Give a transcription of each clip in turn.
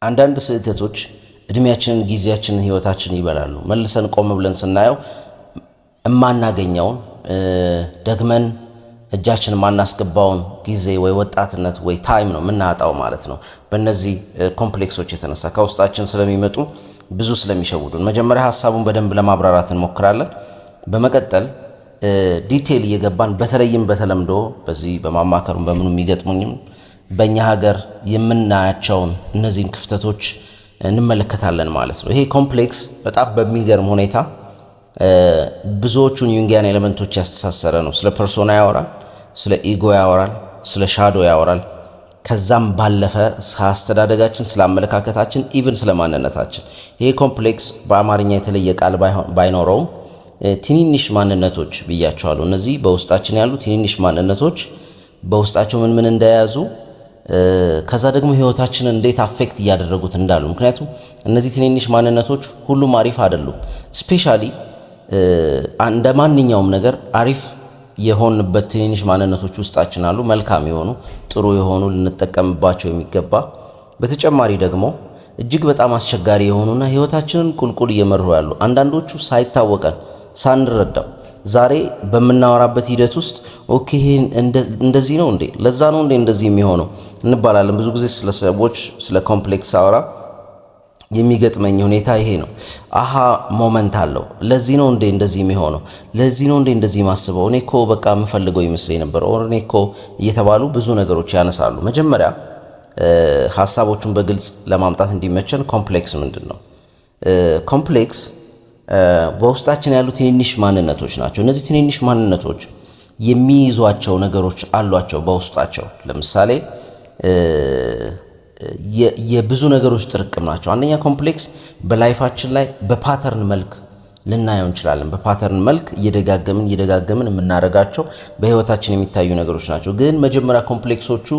አንዳንድ ስህተቶች እድሜያችንን፣ ጊዜያችንን፣ ህይወታችንን ይበላሉ። መልሰን ቆም ብለን ስናየው እማናገኘውን፣ ደግመን እጃችን የማናስገባውን ጊዜ ወይ ወጣትነት ወይ time ነው የምናጣው ማለት ነው። በእነዚህ complex ኦች የተነሳ ከውስጣችን ስለሚመጡ፣ ብዙ ስለሚሸውዱን መጀመሪያ ሀሳቡን በደንብ ለማብራራት እንሞክራለን። በመቀጠል detail እየገባን በተለይም በተለምዶ በዚህ በማማከሩም በምኑ የሚገጥሙኝም በእኛ ሀገር የምናያቸውን እነዚህን ክፍተቶች እንመለከታለን ማለት ነው። ይሄ complex በጣም በሚገርም ሁኔታ ብዙዎቹን Jungian element ኦች ያስተሳሰረ ነው። ስለ persona ያወራል፣ ስለ ego ያወራል፣ ስለ shadow ያወራል። ከዛም ባለፈ ስለ አስተዳደጋችን፣ ስለ አመለካከታችን፣ even ስለ ማንነታችን። ይሄ complex በአማርኛ የተለየ ቃል ባይኖረውም ትንንሽ ማንነቶች ብያቸዋለሁ። እነዚህ በውስጣችን ያሉ ትንንሽ ማንነቶች በውስጣቸው ምን ምን እንደያዙ፣ ከዛ ደግሞ ህይወታችንን እንዴት affect እያደረጉት እንዳሉ። ምክንያቱም እነዚህ ትንንሽ ማንነቶች ሁሉም አሪፍ አይደሉም። Especially እንደ ማንኛውም ነገር አሪፍ የሆንበት ትንንሽ ማንነቶች ውስጣችን አሉ። መልካም የሆኑ፣ ጥሩ የሆኑ፣ ልንጠቀምባቸው የሚገባ፣ በተጨማሪ ደግሞ እጅግ በጣም አስቸጋሪ የሆኑና ህይወታችንን ቁልቁል እየመሩ ያሉ፣ አንዳንዶቹ ሳይታወቀን ሳንረዳው ዛሬ በምናወራበት ሂደት ውስጥ okay ይሄን እንደዚህ ነው እንዴ፣ ለዛ ነው እንዴ እንደዚህ የሚሆነው እንባላለን። ብዙ ጊዜ ስለ ሰዎች ስለ complex ሳወራ የሚገጥመኝ ሁኔታ ይሄ ነው። Aha moment አለው። ለዚህ ነው እንዴ እንደዚህ የሚሆነው? ለዚህ ነው እንዴ እንደዚህ ማስበው? እኔ እኮ በቃ የምፈልገው ይመስለኝ ነበር፣ or እኔ እኮ እየተባሉ ብዙ ነገሮች ያነሳሉ። መጀመሪያ ሀሳቦቹን በግልጽ ለማምጣት እንዲመቸን complex ምንድን ነው? Complex በውስጣችን ያሉ ትንንሽ ማንነቶች ናቸው። እነዚህ ትንንሽ ማንነቶች የሚይዟቸው ነገሮች አሏቸው በውስጣቸው። ለምሳሌ የብዙ ነገሮች ጥርቅም ናቸው። አንደኛ complex በ life ኣችን ላይ በ pattern መልክ ልናየው እንችላለን። በ pattern መልክ እየደጋገምን እየደጋገምን የምናደርጋቸው በህይወታችን የሚታዩ ነገሮች ናቸው። ግን መጀመሪያ complex ኦቹ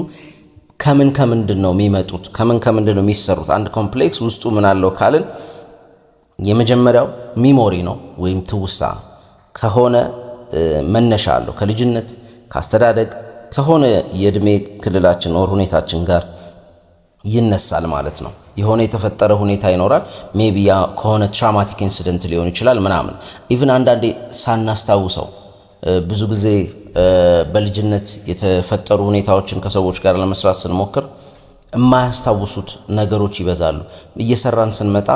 ከምን ከምንድን ነው የሚመጡት? ከምን ከምንድን ነው የሚሰሩት? አንድ complex ውስጡ ምን አለው ካልን የመጀመሪያው memory ነው ወይም ትውስታ ነው። ከሆነ መነሻ አለው፣ ከልጅነት፣ ከአስተዳደግ፣ ከሆነ የእድሜ ክልላችን or ሁኔታችን ጋር ይነሳል ማለት ነው። የሆነ የተፈጠረ ሁኔታ ይኖራል። Maybe ያ ከሆነ traumatic incident ሊሆን ይችላል ምናምን፣ even አንዳንዴ ሳናስታውሰው። ብዙ ጊዜ በልጅነት የተፈጠሩ ሁኔታዎችን ከሰዎች ጋር ለመስራት ስንሞክር የማያስታውሱት ነገሮች ይበዛሉ። እየሰራን ስንመጣ፣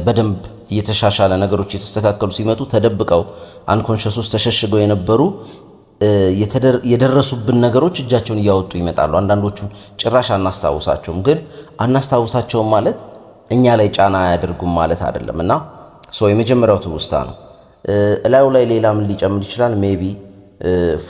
በደንብ እየተሻሻለ ነገሮች እየተስተካከሉ ሲመጡ ተደብቀው unconscious ውስጥ ተሸሽገው የነበሩ የደረሱብን ነገሮች እጃቸውን እያወጡ ይመጣሉ። አንዳንዶቹን ጭራሽ አናስታውሳቸውም። ግን አናስታውሳቸውም ማለት እኛ ላይ ጫና አያደርጉም ማለት አይደለም። እና so የመጀመሪያው ትውስታ ነው። እላዩ ላይ ሌላ ምን ሊጨምር ይችላል? Maybe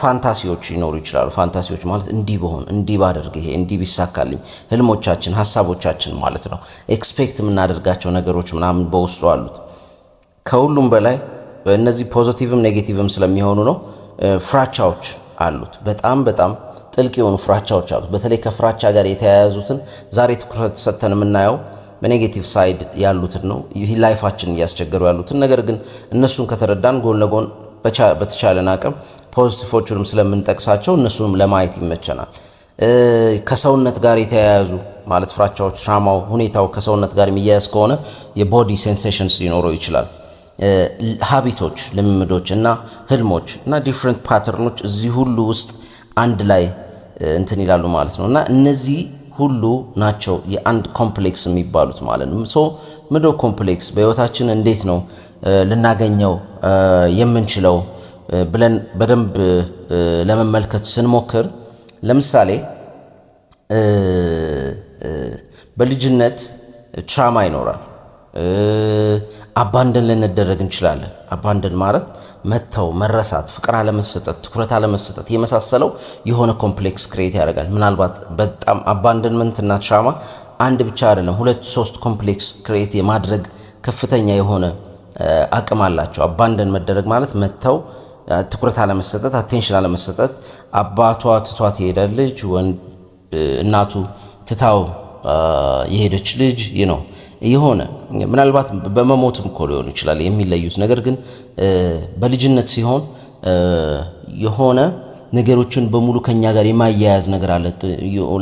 fantasy ዎች ሊኖሩ ይችላሉ። Fantasy ዎች ማለት እንዲህ ብሆን፣ እንዲህ ባደርግ፣ ይሄ እንዲህ ቢሳካልኝ፣ ህልሞቻችን፣ ሀሳቦቻችን ማለት ነው። Expect የምናደርጋቸው ነገሮች ምናምን በውስጡ አሉት። ከሁሉም በላይ እነዚህ positive ም negative ም ስለሚሆኑ ነው፣ ፍራቻዎች አሉት። በጣም በጣም ጥልቅ የሆኑ ፍራቻዎች አሉት። በተለይ ከፍራቻ ጋር የተያያዙትን ዛሬ ትኩረት ሰጥተን የምናየው በ negative side ያሉትን ነው፣ ይህ life ኣችን እያስቸገሩ ያሉትን። ነገር ግን እነሱን ከተረዳን ጎን ለጎን በተቻለን አቅም positive ኦቹንም ስለምንጠቅሳቸው እነሱንም ለማየት ይመቸናል። ከሰውነት ጋር የተያያዙ ማለት ፍራቻዎች፣ trauma ው፣ ሁኔታው ከሰውነት ጋር የሚያያዝ ከሆነ የ body sensations ሊኖረው ይችላል። Habit ኦች፣ ልምምዶች እና ህልሞች እና different pattern ኦች እዚህ ሁሉ ውስጥ አንድ ላይ እንትን ይላሉ ማለት ነው። እና እነዚህ ሁሉ ናቸው የአንድ complex የሚባሉት ማለት ነው። So ምንድነው complex? በህይወታችን እንዴት ነው ልናገኘው የምንችለው ብለን በደንብ ለመመልከት ስንሞክር፣ ለምሳሌ በልጅነት trauma ይኖራል። Abandon ልንደረግ እንችላለን። Abandon ማለት መተው፣ መረሳት፣ ፍቅር አለመሰጠት፣ ትኩረት አለመሰጠት የመሳሰለው የሆነ complex create ያደርጋል። ምናልባት በጣም abandonment እና trauma አንድ ብቻ አይደለም፣ ሁለት ሶስት complex create የማድረግ ከፍተኛ የሆነ አቅም አላቸው። Abandon መደረግ ማለት መተው፣ ትኩረት አለመሰጠት፣ attention አለመሰጠት፣ አባቷ ትቷት የሄደ ልጅ፣ እናቱ ትታው የሄደች ልጅ ነው፣ የሆነ ምናልባት በመሞትም እኮ ሊሆን ይችላል የሚለዩት። ነገር ግን በልጅነት ሲሆን የሆነ ነገሮችን በሙሉ ከኛ ጋር የማያያዝ ነገር አለ።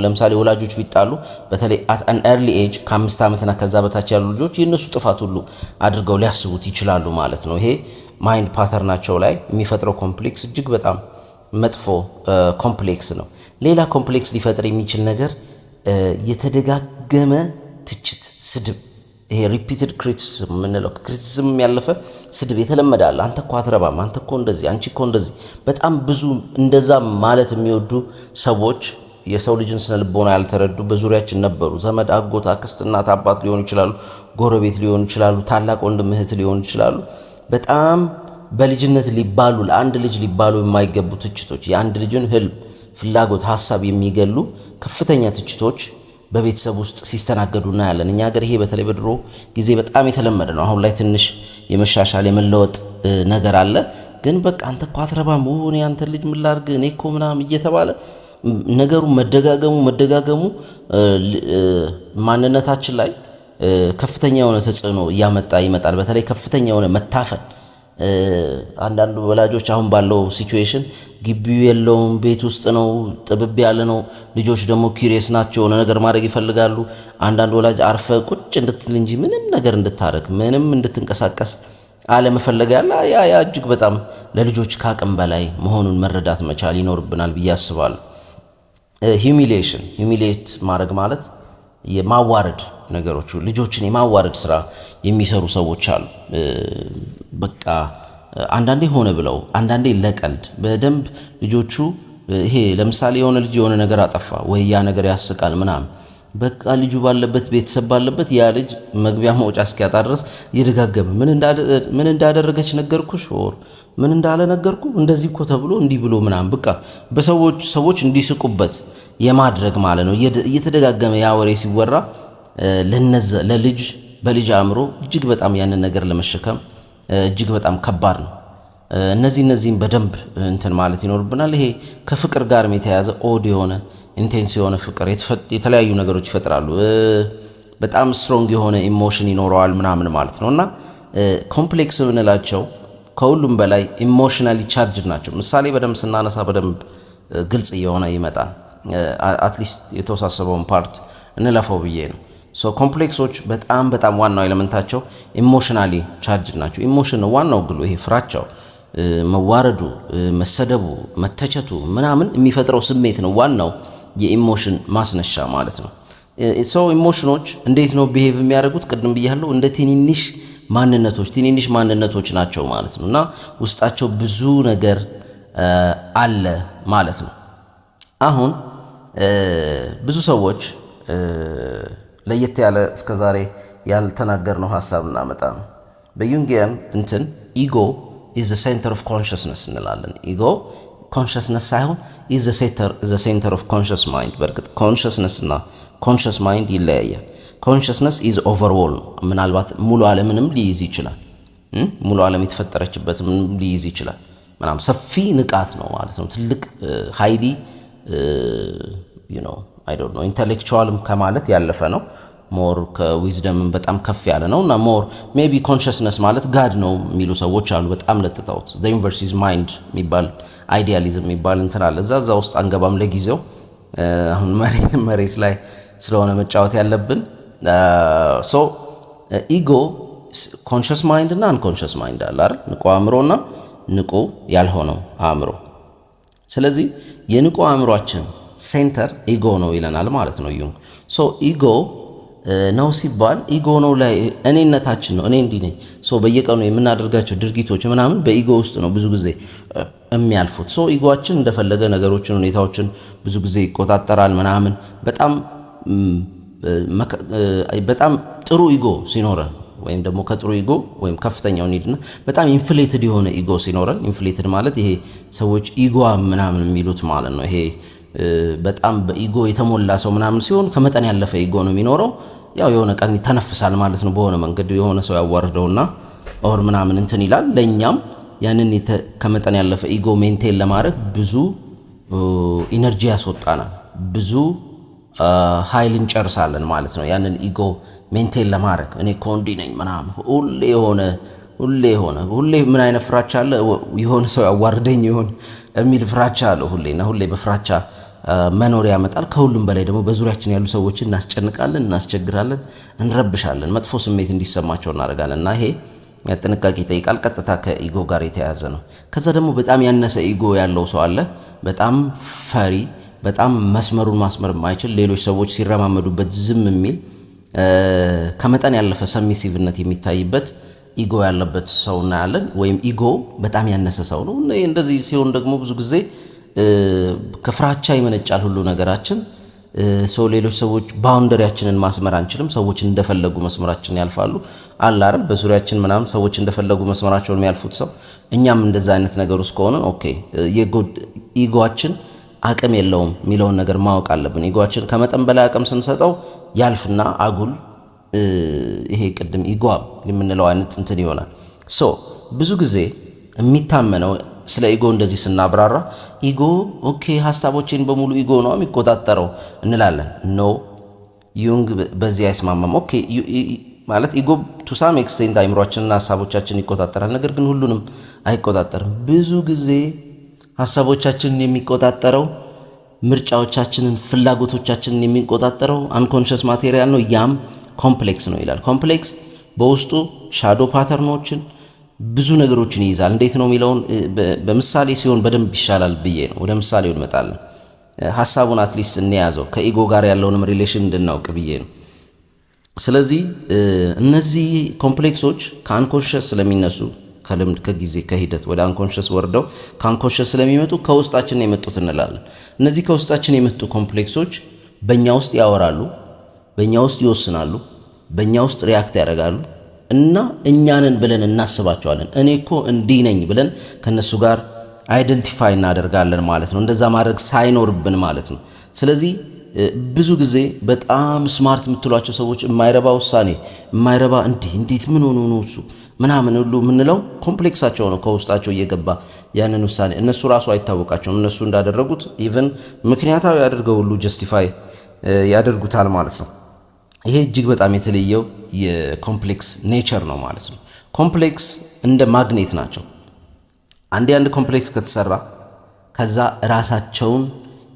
ለምሳሌ ወላጆች ቢጣሉ፣ በተለይ at an early age፣ ከ5 ዓመትና ከዛ በታች ያሉ ልጆች የእነሱ ጥፋት ሁሉ አድርገው ሊያስቡት ይችላሉ ማለት ነው። ይሄ mind pattern ኣቸው ላይ የሚፈጥረው complex እጅግ በጣም መጥፎ complex ነው። ሌላ complex ሊፈጥር የሚችል ነገር የተደጋገመ ትችት፣ ስድብ፣ ይሄ repeated criticism የምንለው፣ ከ criticism ያለፈ ስድብ የተለመደ አለ። አንተ እኮ አትረባም፣ አንተ እኮ እንደዚህ፣ አንቺ እኮ እንደዚህ። በጣም ብዙ እንደዛ ማለት የሚወዱ ሰዎች፣ የሰው ልጅን ስነ ልቦና ያልተረዱ በዙሪያችን ነበሩ። ዘመድ፣ አጎት፣ አክስት፣ እናት፣ አባት ሊሆኑ ይችላሉ፣ ጎረቤት ሊሆኑ ይችላሉ፣ ታላቅ ወንድም እህት ሊሆኑ ይችላሉ። በጣም በልጅነት ሊባሉ ለአንድ ልጅ ሊባሉ የማይገቡ ትችቶች፣ የአንድ ልጅን ህልም፣ ፍላጎት፣ ሀሳብ የሚገሉ ከፍተኛ ትችቶች በቤተሰብ ውስጥ ሲስተናገዱ እናያለን። እኛ ሀገር ይሄ በተለይ በድሮ ጊዜ በጣም የተለመደ ነው። አሁን ላይ ትንሽ የመሻሻል የመለወጥ ነገር አለ። ግን በቃ አንተ እኮ አትረባም፣ እኔ አንተ ልጅ ምን ላድርግ፣ እኔ እኮ ምናምን እየተባለ ነገሩ መደጋገሙ መደጋገሙ ማንነታችን ላይ ከፍተኛ የሆነ ተጽዕኖ እያመጣ ይመጣል። በተለይ ከፍተኛ የሆነ መታፈን፣ አንዳንድ ወላጆች አሁን ባለው situation ግቢው የለውም፣ ቤት ውስጥ ነው፣ ጥብብ ያለ ነው። ልጆች ደግሞ curious ናቸው፣ የሆነ ነገር ማድረግ ይፈልጋሉ። አንዳንድ ወላጅ አርፈህ ቁጭ እንድትል እንጂ ምንም ነገር እንድታደርግ፣ ምንም እንድትንቀሳቀስ አለመፈለግ ያለ ያ እጅግ በጣም ለልጆች ከአቅም በላይ መሆኑን መረዳት መቻል ይኖርብናል ብዬ አስባለሁ። Humiliation፣ humiliate ማድረግ ማለት የማዋረድ ነገሮች፣ ልጆችን የማዋረድ ስራ የሚሰሩ ሰዎች አሉ። በቃ አንዳንዴ ሆነ ብለው፣ አንዳንዴ ለቀልድ በደንብ ልጆቹ ይሄ ለምሳሌ የሆነ ልጅ የሆነ ነገር አጠፋ ወይ ያ ነገር ያስቃል ምናምን፣ በቃ ልጁ ባለበት፣ ቤተሰብ ባለበት ያ ልጅ መግቢያ መውጫ እስኪያጣ ድረስ እየደጋገመ ምን እንዳደረገች ነገርኩሽ፣ or ምን እንዳለ ነገርኩ፣ እንደዚህ እኮ ተብሎ እንዲህ ብሎ ምናምን፣ በቃ በሰዎች ሰዎች እንዲስቁበት የማድረግ ማለት ነው። እየተደጋገመ ያ ወሬ ሲወራ ለነዛ ለልጅ በልጅ አእምሮ እጅግ በጣም ያንን ነገር ለመሸከም እጅግ በጣም ከባድ ነው። እነዚህን በደንብ እንትን ማለት ይኖርብናል። ይሄ ከፍቅር ጋርም የተያያዘ odd የሆነ intense የሆነ ፍቅር የተለያዩ ነገሮች ይፈጥራሉ። በጣም strong የሆነ emotion ይኖረዋል ምናምን ማለት ነው። እና complex የምንላቸው ከሁሉም በላይ emotionally charged ናቸው። ምሳሌ በደንብ ስናነሳ በደንብ ግልጽ እየሆነ ይመጣል። At least የተወሳሰበውን part እንለፈው ብዬ ነው። So complex ኦች በጣም በጣም ዋናው element ኣቸው emotionally charged ናቸው። Emotion ነው ዋናው glue። ይሄ ፍራቻው፣ መዋረዱ፣ መሰደቡ፣ መተቸቱ ምናምን የሚፈጥረው ስሜት ነው ዋናው የ emotion ማስነሻ ማለት ነው። So emotion ኦች እንዴት ነው behave የሚያደርጉት? ቅድም ብያለሁ፣ እንደ ትንንሽ ማንነቶች፣ ትንንሽ ማንነቶች ናቸው ማለት ነው እና ውስጣቸው ብዙ ነገር አለ ማለት ነው። አሁን ብዙ ሰዎች ለየት ያለ እስከዛሬ ያልተናገርነው ሀሳብ እናመጣ ነው። በ Jungian እንትን ego is the center of consciousness እንላለን። Ego consciousness ሳይሆን is the center of conscious mind። በእርግጥ consciousness እና conscious mind ይለያያል። Consciousness is overall ነው። ምናልባት ሙሉ ዓለምንም ሊይዝ ይችላል። ሙሉ ዓለም የተፈጠረችበትም ሊይዝ ይችላል። ምናምን ሰፊ ንቃት ነው ማለት ነው። ትልቅ highly I don't know intellectual ም ከማለት ያለፈ ነው። More ከ wisdom ም በጣም ከፍ ያለ ነው እና more maybe consciousness ማለት God ነው የሚሉ ሰዎች አሉ። በጣም ለጥጠውት universe is mind የሚባል idealism የሚባል እንትን አለ። እዛ ውስጥ አንገባም ለጊዜው። አሁን መሬት ላይ ስለሆነ መጫወት ያለብን። So ego conscious mind እና unconscious mind አለ አይደል? ንቁ አእምሮ እና ንቁ ያልሆነው አእምሮ። ስለዚህ የንቁ አእምሯችን center ego ነው ይለናል ማለት ነው ዩንግ። So ego ነው ሲባል ego ነው ላይ እኔነታችን ነው። እኔ እንዲህ ነኝ። So በየቀኑ የምናደርጋቸው ድርጊቶች ምናምን በ ego ውስጥ ነው ብዙ ጊዜ የሚያልፉት። So ego ኣችን እንደፈለገ ነገሮችን፣ ሁኔታዎችን ብዙ ጊዜ ይቆጣጠራል ምናምን። በጣም በጣም ጥሩ ego ሲኖረን ወይም ደግሞ ከጥሩ ego ወይም ከፍተኛው ኒድና በጣም inflated የሆነ ego ሲኖረን፣ inflated ማለት ይሄ ሰዎች ego ምናምን የሚሉት ማለት ነው። ይሄ በጣም በ ego የተሞላ ሰው ምናምን ሲሆን ከመጠን ያለፈ ego ነው የሚኖረው። ያው የሆነ ቀን ይተነፍሳል ማለት ነው። በሆነ መንገድ የሆነ ሰው ያዋርደውና or ምናምን እንትን ይላል። ለእኛም ያንን ከመጠን ያለፈ ego maintain ለማድረግ ብዙ energy ያስወጣናል፣ ብዙ ኃይል እንጨርሳለን ማለት ነው። ያንን ego maintain ለማድረግ እኔ እኮ እንዲህ ነኝ ምናምን ሁሌ የሆነ ሁሌ የሆነ ሁሌ ምን አይነት ፍራቻ አለ? የሆነ ሰው ያዋርደኝ ይሆን? የሚል ፍራቻ አለው ሁሌና ሁሌ በፍራቻ መኖር ያመጣል። ከሁሉም በላይ ደግሞ በዙሪያችን ያሉ ሰዎችን እናስጨንቃለን፣ እናስቸግራለን፣ እንረብሻለን፣ መጥፎ ስሜት እንዲሰማቸው እናደርጋለን እና ይሄ ጥንቃቄ ይጠይቃል። ቀጥታ ከ ego ጋር የተያያዘ ነው። ከዛ ደግሞ በጣም ያነሰ ego ያለው ሰው አለ። በጣም ፈሪ፣ በጣም መስመሩን ማስመር የማይችል፣ ሌሎች ሰዎች ሲረማመዱበት ዝም የሚል፣ ከመጠን ያለፈ submissive ነት የሚታይበት ego ያለበት ሰው እናያለን። ወይም ego በጣም ያነሰ ሰው ነው። እንደዚህ ሲሆን ደግሞ ብዙ ጊዜ ከፍራቻ ይመነጫል ሁሉ ነገራችን። So ሌሎች ሰዎች boundary ያችንን ማስመር አንችልም። ሰዎች እንደፈለጉ መስመራችንን ያልፋሉ። አለ አይደል? በዙሪያችን ምናምን ሰዎች እንደፈለጉ መስመራቸውን የሚያልፉት ሰው፣ እኛም እንደዛ አይነት ነገር ውስጥ ከሆነ okay ego ኣችን አቅም የለውም የሚለውን ነገር ማወቅ አለብን። Ego ኣችን ከመጠን በላይ አቅም ስንሰጠው ያልፍና አጉል ይሄ ቅድም ego የምንለው አይነት እንትን ይሆናል። So ብዙ ጊዜ የሚታመነው ስለ ego እንደዚህ ስናብራራ ego okay ሀሳቦቼን በሙሉ ego ነው የሚቆጣጠረው እንላለን። No፣ ዩንግ በዚህ አይስማማም። Okay ማለት ego to some extent አይምሯችንና ሀሳቦቻችንን ይቆጣጠራል፣ ነገር ግን ሁሉንም አይቆጣጠርም። ብዙ ጊዜ ሀሳቦቻችንን የሚቆጣጠረው፣ ምርጫዎቻችንን፣ ፍላጎቶቻችንን የሚቆጣጠረው unconscious material ነው። ያም complex ነው ይላል። Complex በውስጡ shadow pattern ኦችን፣ ብዙ ነገሮችን ይይዛል። እንዴት ነው የሚለውን በምሳሌ ሲሆን በደንብ ይሻላል ብዬ ነው። ወደ ምሳሌው እንመጣለን። ሀሳቡን at least እንያዘው፣ ከ ego ጋር ያለውንም relation እንድናውቅ ብዬ ነው። ስለዚህ እነዚህ complex ኦች ከ unconscious ስለሚነሱ፣ ከልምድ፣ ከጊዜ፣ ከሂደት ወደ unconscious ወርደው ከ unconscious ስለሚመጡ ከውስጣችን የመጡት እንላለን። እነዚህ ከውስጣችን የመጡ complex ኦች በእኛ ውስጥ ያወራሉ፣ በእኛ ውስጥ ይወስናሉ፣ በእኛ ውስጥ react ያደርጋሉ እና እኛ ነን ብለን እናስባቸዋለን። እኔ እኮ እንዲህ ነኝ ብለን ከነሱ ጋር identify እናደርጋለን ማለት ነው። እንደዛ ማድረግ ሳይኖርብን ማለት ነው። ስለዚህ ብዙ ጊዜ በጣም smart የምትሏቸው ሰዎች የማይረባ ውሳኔ፣ የማይረባ እንዲህ እንዴት ምን ሆኖ ነው እሱ ምናምን ሁሉ የምንለው complex ኣቸው ነው። ከውስጣቸው እየገባ ያንን ውሳኔ እነሱ ራሱ አይታወቃቸውም። እነሱ እንዳደረጉት even ምክንያታዊ አድርገው ሁሉ justify ያደርጉታል ማለት ነው። ይሄ እጅግ በጣም የተለየው የ complex nature ነው ማለት ነው። Complex እንደ ማግኔት ናቸው። አንዴ አንድ complex ከተሰራ ከዛ ራሳቸውን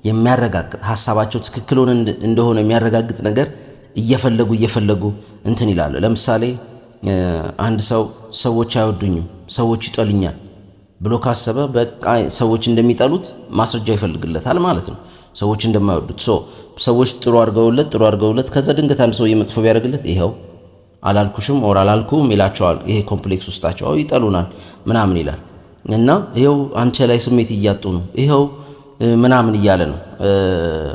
የሚያረጋግጥ፣ ሀሳባቸው ትክክል ሆነ እንደሆነ የሚያረጋግጥ ነገር እየፈለጉ እየፈለጉ እንትን ይላሉ። ለምሳሌ አንድ ሰው ሰዎች አይወዱኝም፣ ሰዎች ይጠሉኛል ብሎ ካሰበ በቃ ሰዎች እንደሚጠሉት ማስረጃ ይፈልግለታል ማለት ነው። ሰዎች እንደማይወዱት፣ so ሰዎች ጥሩ አድርገውለት ጥሩ አድርገውለት ከዛ ድንገት አንድ ሰው መጥፎ ቢያደርግለት ይኸው አላልኩሽም or አላልኩም ይላቸዋል። ይሄ complex ውስጣቸው ይጠሉናል ምናምን ይላል እና ይኸው አንተ ላይ ስሜት እያጡ ነው፣ ይኸው ምናምን እያለ ነው።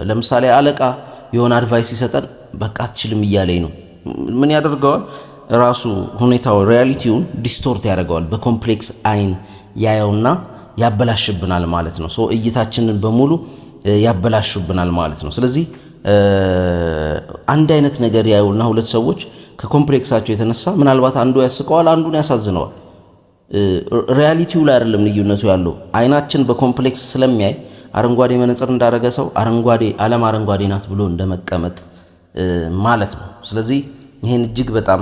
ለምሳሌ አለቃ የሆነ advice ሲሰጠን በቃ አትችልም እያለኝ ነው። ምን ያደርገዋል? ራሱ ሁኔታው reality ውን distort ያደርገዋል። በ complex አይን ያየውና ያበላሽብናል ማለት ነው። So እይታችንን በሙሉ ያበላሹብናል ማለት ነው። ስለዚህ አንድ አይነት ነገር ያዩና ሁለት ሰዎች ከ complex ኣቸው የተነሳ ምናልባት አንዱ ያስቀዋል፣ አንዱን ያሳዝነዋል። Reality ው ላይ አይደለም ልዩነቱ ያለው። አይናችን በ complex ስለሚያይ አረንጓዴ መነጽር እንዳደረገ ሰው አረንጓዴ ዓለም አረንጓዴ ናት ብሎ እንደመቀመጥ ማለት ነው። ስለዚህ ይሄን እጅግ በጣም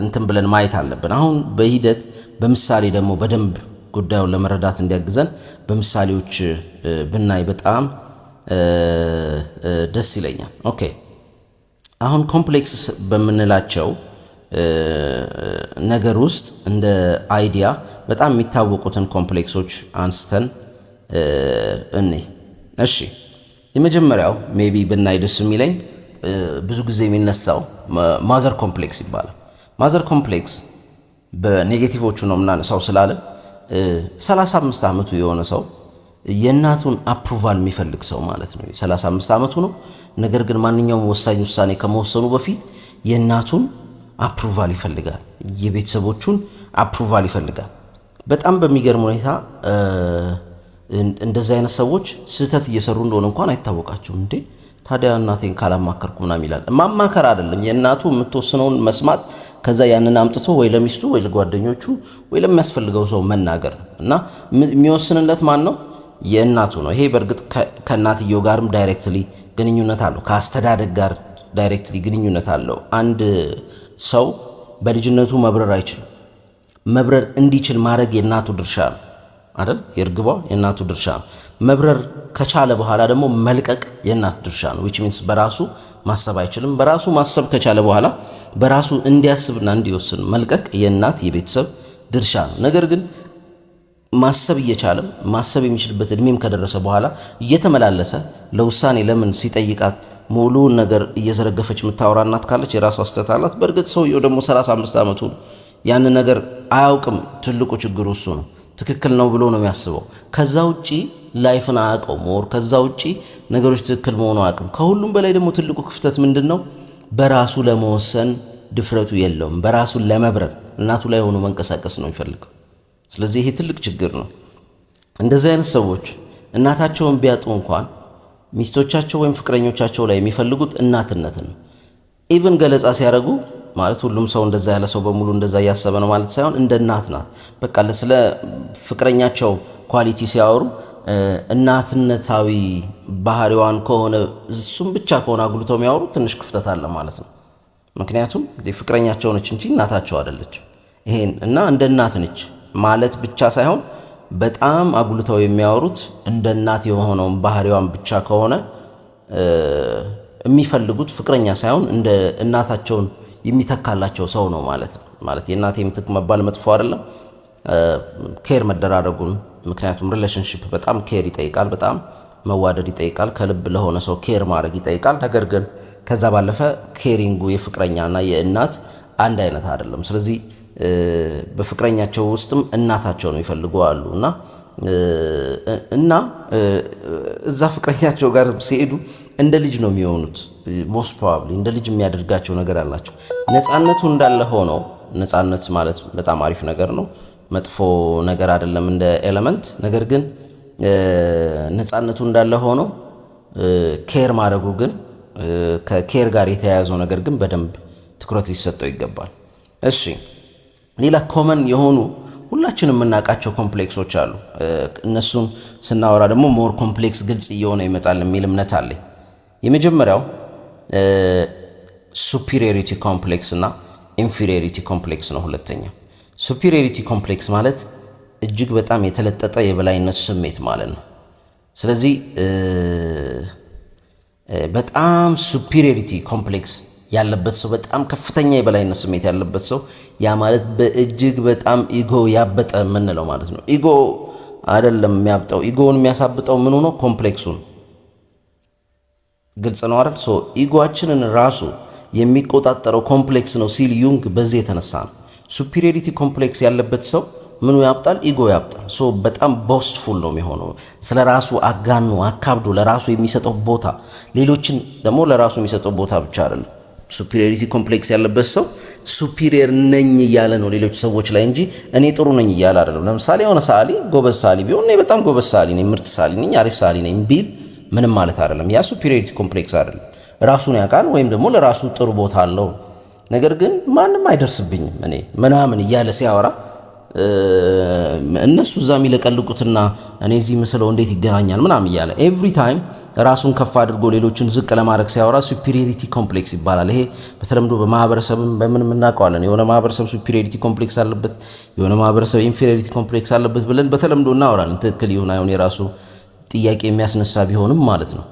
እንትን ብለን ማየት አለብን። አሁን በሂደት በምሳሌ ደግሞ በደንብ ጉዳዩን ለመረዳት እንዲያግዘን በምሳሌዎች ብናይ በጣም ደስ ይለኛል። Okay፣ አሁን complex በምንላቸው ነገር ውስጥ እንደ idea በጣም የሚታወቁትን complex ኦች አንስተን እኔ እሺ፣ የመጀመሪያው maybe ብናይ ደስ የሚለኝ ብዙ ጊዜ የሚነሳው mother complex ይባላል። Mother complex በ negative ኦቹ ነው የምናነሳው ስላለ 35 ዓመቱ የሆነ ሰው የእናቱን approval የሚፈልግ ሰው ማለት ነው። 35 ዓመቱ ነው። ነገር ግን ማንኛውም ወሳኝ ውሳኔ ከመወሰኑ በፊት የእናቱን approval ይፈልጋል። የቤተሰቦቹን approval ይፈልጋል። በጣም በሚገርም ሁኔታ እንደዚህ አይነት ሰዎች ስህተት እየሰሩ እንደሆነ እንኳን አይታወቃቸውም። እንዴ ታዲያ እናቴን ካላማከርኩ ምናምን ይላል። ማማከር አይደለም፣ የእናቱ የምትወስነውን መስማት፣ ከዛ ያንን አምጥቶ ወይ ለሚስቱ ወይ ለጓደኞቹ ወይ ለሚያስፈልገው ሰው መናገር ነው። እና የሚወስንለት ማን ነው? የእናቱ ነው። ይሄ በእርግጥ ከእናትየው ጋርም directly ግንኙነት አለው፣ ከአስተዳደግ ጋር directly ግንኙነት አለው። አንድ ሰው በልጅነቱ መብረር አይችልም። መብረር እንዲችል ማድረግ የእናቱ ድርሻ ነው። አይደል? የእርግቧ የእናቱ ድርሻ ነው። መብረር ከቻለ በኋላ ደግሞ መልቀቅ የእናት ድርሻ ነው። Which means በራሱ ማሰብ አይችልም። በራሱ ማሰብ ከቻለ በኋላ በራሱ እንዲያስብና እንዲወስን መልቀቅ የእናት የቤተሰብ ድርሻ ነው። ነገር ግን ማሰብ እየቻለም፣ ማሰብ የሚችልበት እድሜም ከደረሰ በኋላ እየተመላለሰ ለውሳኔ ለምን ሲጠይቃት ሙሉውን ነገር እየዘረገፈች የምታወራ እናት ካለች የራሷ ስህተት አላት። በእርግጥ ሰውየው ደግሞ 35 ዓመቱ ነው። ያንን ነገር አያውቅም። ትልቁ ችግሩ እሱ ነው። ትክክል ነው ብሎ ነው የሚያስበው። ከዛ ውጪ life ን አያውቀውም። Or ከዛ ውጪ ነገሮች ትክክል መሆኑ አያውቅም። ከሁሉም በላይ ደግሞ ትልቁ ክፍተት ምንድን ነው? በራሱ ለመወሰን ድፍረቱ የለውም። በራሱ ለመብረር እናቱ ላይ ሆኖ መንቀሳቀስ ነው የሚፈልገው። ስለዚህ ይሄ ትልቅ ችግር ነው። እንደዚህ አይነት ሰዎች እናታቸውን ቢያጡ እንኳን ሚስቶቻቸው ወይም ፍቅረኞቻቸው ላይ የሚፈልጉት እናትነትን ነው። Even ገለጻ ሲያደርጉ፣ ማለት ሁሉም ሰው እንደዛ ያለ ሰው በሙሉ እንደዛ እያሰበ ነው ማለት ሳይሆን፣ እንደ እናት ናት። በቃ ስለ ፍቅረኛቸው quality ሲያወሩ እናትነታዊ ባህሪዋን ከሆነ፣ እሱም ብቻ ከሆነ አጉልተው የሚያወሩ፣ ትንሽ ክፍተት አለ ማለት ነው። ምክንያቱም ፍቅረኛቸው ነች እንጂ እናታቸው አይደለችም። ይሄን እና እንደ እናት ነች ማለት ብቻ ሳይሆን በጣም አጉልተው የሚያወሩት እንደ እናት የሆነውን ባህሪዋን ብቻ ከሆነ፣ የሚፈልጉት ፍቅረኛ ሳይሆን እንደ እናታቸውን የሚተካላቸው ሰው ነው ማለት ነው። ማለት የእናቴ ምትክ መባል መጥፎ አይደለም። Care መደራረጉን፣ ምክንያቱም relationship በጣም care ይጠይቃል፣ በጣም መዋደድ ይጠይቃል፣ ከልብ ለሆነ ሰው care ማድረግ ይጠይቃል። ነገር ግን ከዛ ባለፈ caring ኡ የፍቅረኛና የእናት አንድ አይነት አይደለም። ስለዚህ በፍቅረኛቸው ውስጥም እናታቸውን የሚፈልጉ አሉ እና እዛ ፍቅረኛቸው ጋር ሲሄዱ እንደ ልጅ ነው የሚሆኑት። Most probably እንደ ልጅ የሚያደርጋቸው ነገር አላቸው። ነፃነቱ እንዳለ ሆኖ፣ ነፃነት ማለት በጣም አሪፍ ነገር ነው፣ መጥፎ ነገር አይደለም እንደ element። ነገር ግን ነፃነቱ እንዳለ ሆኖ care ማድረጉ ግን፣ ከ care ጋር የተያያዘው ነገር ግን በደንብ ትኩረት ሊሰጠው ይገባል። እሺ፣ ሌላ common የሆኑ ሁላችንም የምናውቃቸው complex ኦች አሉ። እነሱን ስናወራ ደግሞ more complex ግልጽ እየሆነ ይመጣል የሚል እምነት አለኝ። የመጀመሪያው superiority complex እና inferiority complex ነው። ሁለተኛው superiority complex ማለት እጅግ በጣም የተለጠጠ የበላይነት ስሜት ማለት ነው። ስለዚህ በጣም superiority complex ያለበት ሰው፣ በጣም ከፍተኛ የበላይነት ስሜት ያለበት ሰው፣ ያ ማለት በእጅግ በጣም ego ያበጠ የምንለው ማለት ነው። Ego አይደለም የሚያብጠው፣ ego ውን የሚያሳብጠው ምኑ ነው? Complex ኡ ነው። ግልጽ ነው አይደል? So ego ኣችንን ራሱ የሚቆጣጠረው complex ነው ሲል ዩንግ በዚህ የተነሳ ነው። Superiority complex ያለበት ሰው ምኑ ያብጣል? Ego ያብጣል። So በጣም boastful ነው የሚሆነው። ስለ ራሱ አጋኖ አካብዶ ለራሱ የሚሰጠው ቦታ፣ ሌሎችን ደግሞ ለራሱ የሚሰጠው ቦታ ብቻ አይደለም። Superiority complex ያለበት ሰው superior ነኝ እያለ ነው ሌሎች ሰዎች ላይ እንጂ እኔ ጥሩ ነኝ እያለ አይደለም። ለምሳሌ የሆነ ሰዓሊ ጎበዝ ሰዓሊ ቢሆን፣ እኔ በጣም ጎበዝ ሰዓሊ ነኝ፣ ምርጥ ሰዓሊ ነኝ፣ አሪፍ ሰዓሊ ነኝ ቢል ምንም ማለት አይደለም። ያ superiority complex አይደለም። ራሱን ያውቃል ወይም ደግሞ ለራሱ ጥሩ ቦታ አለው። ነገር ግን ማንም አይደርስብኝም እኔ ምናምን እያለ ሲያወራ፣ እነሱ እዛ የሚለቀልቁትና እኔ እዚህ ምስለው እንዴት ይገናኛል ምናምን እያለ every time ራሱን ከፍ አድርጎ ሌሎችን ዝቅ ለማድረግ ሲያወራ superiority complex ይባላል። ይሄ በተለምዶ በማህበረሰብም በምንም እናውቀዋለን። የሆነ ማህበረሰብ superiority complex አለበት፣ የሆነ ማህበረሰብ inferiority complex አለበት ብለን በተለምዶ እናወራለን። ትክክል ይሁን አይሁን የራሱ ጥያቄ የሚያስነሳ ቢሆንም ማለት ነው።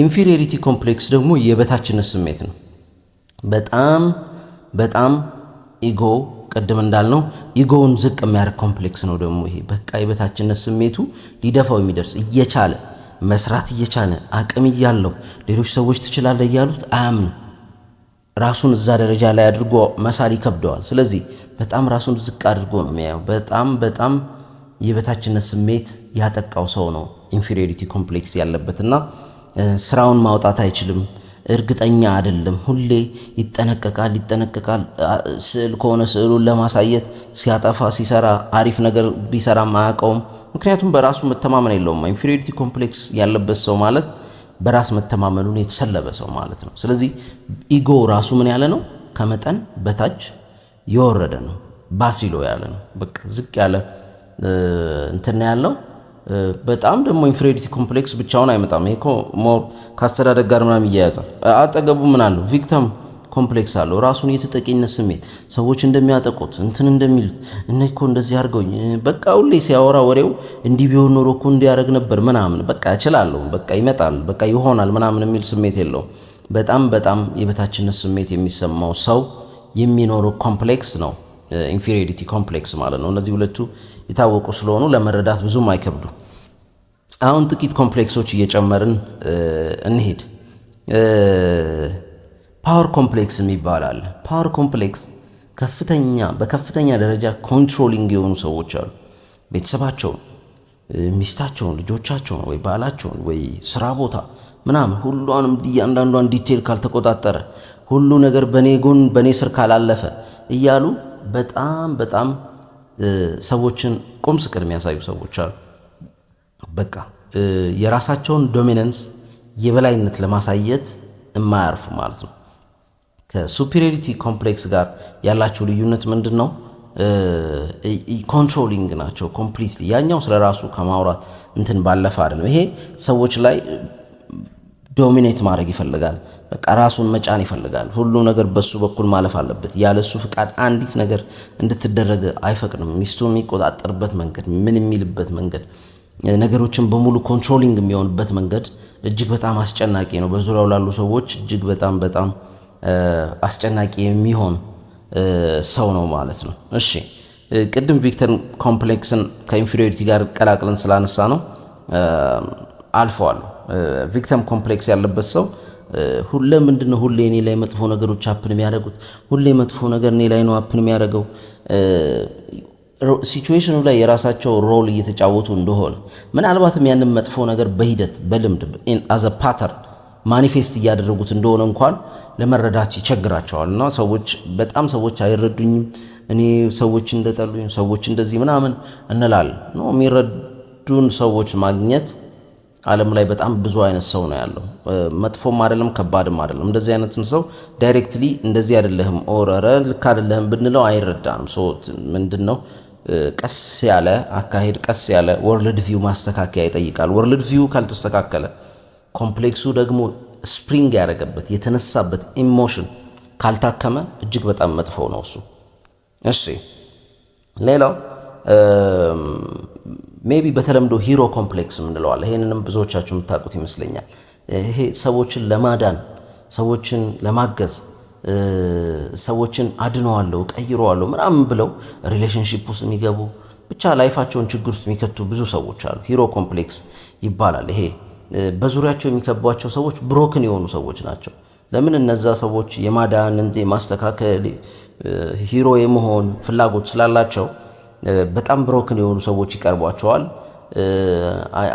Inferiority complex ደግሞ የበታችነት ስሜት ነው። በጣም በጣም ego፣ ቅድም እንዳልነው ego ውን ዝቅ የሚያደርግ complex ነው። ደግሞ ይሄ በቃ የበታችነት ስሜቱ ሊደፋው የሚደርስ፣ እየቻለ፣ መስራት እየቻለ፣ አቅም እያለው፣ ሌሎች ሰዎች ትችላለህ እያሉት አያምንም። ራሱን እዛ ደረጃ ላይ አድርጎ መሳል ይከብደዋል። ስለዚህ በጣም ራሱን ዝቅ አድርጎ ነው የሚያየው። በጣም በጣም የበታችነት ስሜት ያጠቃው ሰው ነው inferiority complex ያለበትና ስራውን ማውጣት አይችልም። እርግጠኛ አይደለም። ሁሌ ይጠነቀቃል ይጠነቀቃል። ስዕል ከሆነ ስዕሉን ለማሳየት ሲያጠፋ፣ ሲሰራ፣ አሪፍ ነገር ቢሰራም አያውቀውም። ምክንያቱም በራሱ መተማመን የለውም። Inferiority complex ያለበት ሰው ማለት በራስ መተማመኑን የተሰለበ ሰው ማለት ነው። ስለዚህ ego ራሱ ምን ያለ ነው? ከመጠን በታች የወረደ ነው። ባሲሎ ያለ ነው። በቃ ዝቅ ያለ እንትን ያለው። በጣም ደግሞ inferiority complex ብቻውን አይመጣም። ይሄ እኮ more ከአስተዳደግ ጋር ምናምን ይያያዛል። አጠገቡ ምን አለው? Victim complex አለው። ራሱን የተጠቂነት ስሜት፣ ሰዎች እንደሚያጠቁት፣ እንትን እንደሚሉት፣ እነ እኮ እንደዚህ አድርገውኝ፣ በቃ ሁሌ ሲያወራ ወሬው እንዲህ ቢሆን ኖሮ እኮ እንዲያደርግ ነበር ምናምን፣ በቃ እችላለሁ፣ በቃ ይመጣል፣ በቃ ይሆናል ምናምን የሚል ስሜት የለውም። በጣም በጣም የበታችነት ስሜት የሚሰማው ሰው የሚኖረው complex ነው inferiority complex ማለት ነው። እነዚህ ሁለቱ የታወቁ ስለሆኑ ለመረዳት ብዙም አይከብዱ። አሁን ጥቂት complex ኦች እየጨመርን እንሄድ። Power complex የሚባል አለ። Power complex በከፍተኛ ደረጃ controlling የሆኑ ሰዎች አሉ። ቤተሰባቸውን፣ ሚስታቸውን፣ ልጆቻቸውን ወይ ባላቸውን ወይ ስራ ቦታ ምናምን ሁሏንም እያንዳንዷን detail ካልተቆጣጠረ፣ ሁሉ ነገር በኔ ጎን በኔ ስር ካላለፈ እያሉ በጣም በጣም ሰዎችን ቁም ስቅል የሚያሳዩ ሰዎች አሉ። በቃ የራሳቸውን dominance፣ የበላይነት ለማሳየት የማያርፉ ማለት ነው። ከ superiority complex ጋር ያላቸው ልዩነት ምንድን ነው? Controlling ናቸው completely። ያኛው ስለ ራሱ ከማውራት እንትን ባለፈ አይደለም። ይሄ ሰዎች ላይ dominate ማድረግ ይፈልጋል። በቃ ራሱን መጫን ይፈልጋል። ሁሉ ነገር በሱ በኩል ማለፍ አለበት። ያለሱ ፍቃድ አንዲት ነገር እንድትደረግ አይፈቅድም። ሚስቱን የሚቆጣጠርበት መንገድ፣ ምን የሚልበት መንገድ፣ ነገሮችን በሙሉ controlling የሚሆንበት መንገድ እጅግ በጣም አስጨናቂ ነው። በዙሪያው ላሉ ሰዎች እጅግ በጣም በጣም አስጨናቂ የሚሆን ሰው ነው ማለት ነው። እሺ፣ ቅድም victim complex ን ከ inferiority ጋር ቀላቅለን ስላነሳን ነው አልፈዋለሁ። Victim complex ያለበት ሰው ሁሌ ምንድን ነው፣ ሁሌ እኔ ላይ መጥፎ ነገሮች happen የሚያደርጉት፣ ሁሌ መጥፎ ነገር እኔ ላይ ነው happen የሚያደርገው፣ situation ኑ ላይ የራሳቸው role እየተጫወቱ እንደሆነ፣ ምናልባትም ያንን መጥፎ ነገር በሂደት በልምድ as a pattern manifest እያደረጉት እንደሆነ እንኳን ለመረዳት ይቸግራቸዋል። እና ሰዎች በጣም ሰዎች አይረዱኝም፣ እኔ ሰዎች እንደጠሉኝ፣ ሰዎች እንደዚህ ምናምን እንላለን። No፣ የሚረዱን ሰዎች ማግኘት፣ ዓለም ላይ በጣም ብዙ አይነት ሰው ነው ያለው። መጥፎም አይደለም፣ ከባድም አይደለም። እንደዚህ አይነትን ሰው directly እንደዚህ አይደለህም or ኧረ ልክ አይደለህም ብንለው አይረዳንም። So ምንድን ነው፣ ቀስ ያለ አካሄድ፣ ቀስ ያለ world view ማስተካከያ ይጠይቃል። World view ካልተስተካከለ፣ complex ኡ ደግሞ spring ያደረገበት፣ የተነሳበት emotion ካልታከመ እጅግ በጣም መጥፎ ነው እሱ። እሺ፣ ሌላው maybe በተለምዶ hero complex የምንለው አለ። ይሄንንም ብዙዎቻችሁ የምታውቁት ይመስለኛል። ይሄ ሰዎችን ለማዳን፣ ሰዎችን ለማገዝ፣ ሰዎችን አድነዋለሁ፣ ቀይረዋለሁ ምናምን ብለው relationship ውስጥ የሚገቡ፣ ብቻ life ኣቸውን ችግር ውስጥ የሚከቱ ብዙ ሰዎች አሉ። Hero complex ይባላል። ይሄ በዙሪያቸው የሚከቧቸው ሰዎች broken የሆኑ ሰዎች ናቸው። ለምን? እነዛ ሰዎች የማዳን፣ የማስተካከል፣ hero የመሆን ፍላጎት ስላላቸው በጣም broken የሆኑ ሰዎች ይቀርቧቸዋል።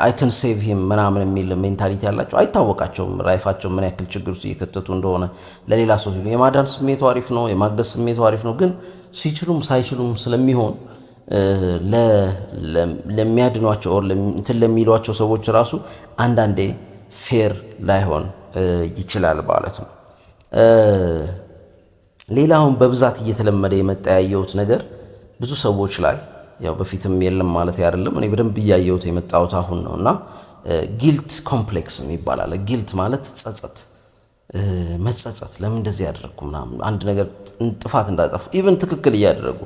"I can save him" ምናምን የሚል mentality ያላቸው፣ አይታወቃቸውም life ኣቸው ምን ያክል ችግር ውስጥ እየከተቱ እንደሆነ። ለሌላ ሰው ሲሉ የማዳን ስሜቱ አሪፍ ነው፣ የማገዝ ስሜቱ አሪፍ ነው። ግን ሲችሉም ሳይችሉም ስለሚሆን ለሚያድኗቸው or እንትን ለሚሏቸው ሰዎች ራሱ አንዳንዴ fair ላይሆን ይችላል ማለት ነው። ሌላውን በብዛት እየተለመደ የመጣ ያየሁት ነገር ብዙ ሰዎች ላይ፣ ያው በፊትም የለም ማለት አይደለም፣ እኔ በደንብ እያየሁት የመጣሁት አሁን ነው፣ እና guilt complex የሚባል አለ። Guilt ማለት ጸጸት፣ መጸጸት፣ ለምን እንደዚህ ያደረግኩ ምናምን፣ አንድ ነገር ጥፋት እንዳጠፉ even ትክክል እያደረጉ።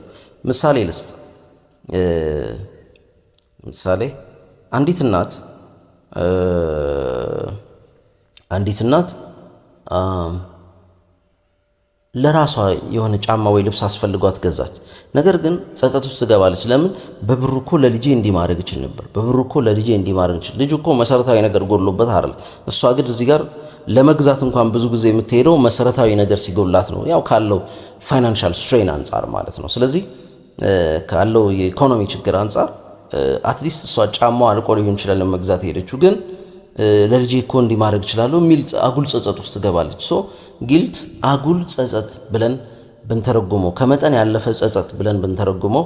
ምሳሌ ልስጥ። ምሳሌ አንዲት እናት ለራሷ የሆነ ጫማ ወይ ልብስ አስፈልጓት ገዛች። ነገር ግን ጸጸት ውስጥ ትገባለች። ለምን? በብሩ እኮ ለልጄ እንዲህ ማድረግ እችል ነበር፣ በብሩ እኮ ለልጄ እንዲህ ማድረግ እችል። ልጁ እኮ መሰረታዊ ነገር ጎድሎበት አይደል። እሷ ግን እዚህ ጋር ለመግዛት እንኳን ብዙ ጊዜ የምትሄደው መሰረታዊ ነገር ሲጎላት ነው፣ ያው ካለው financial strain አንጻር ማለት ነው። ስለዚህ ካለው የኢኮኖሚ ችግር አንጻር at least እሷ ጫማው አልቆ ሊሆን ይችላል ለመግዛት የሄደችው፣ ግን ለልጄ እኮ እንዲህ ማድረግ እችላለሁ የሚል አጉል ጸጸት ውስጥ ትገባለች። So guilt አጉል ጸጸት ብለን ብንተረጉመው፣ ከመጠን ያለፈ ጸጸት ብለን ብንተረጉመው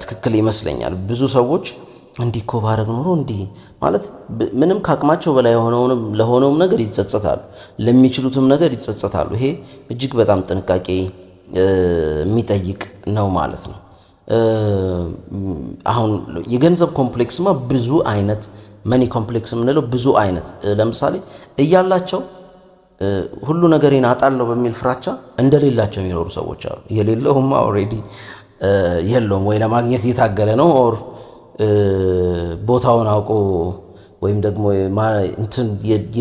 ትክክል ይመስለኛል። ብዙ ሰዎች እንዲህ እኮ ባረግ ኖሮ እንዲህ ማለት ምንም ከአቅማቸው በላይ የሆነውንም ለሆነውም ነገር ይጸጸታሉ፣ ለሚችሉትም ነገር ይጸጸታሉ። ይሄ እጅግ በጣም ጥንቃቄ የሚጠይቅ ነው ማለት ነው። አሁን የገንዘብ complex ማ ብዙ አይነት፣ money complex የምንለው ብዙ አይነት፣ ለምሳሌ እያላቸው ሁሉ ነገሬን አጣለሁ በሚል ፍራቻ እንደሌላቸው የሚኖሩ ሰዎች አሉ። የሌለውማ already የለውም፣ ወይ ለማግኘት እየታገለ ነው or ቦታውን አውቆ ወይም ደግሞ እንትን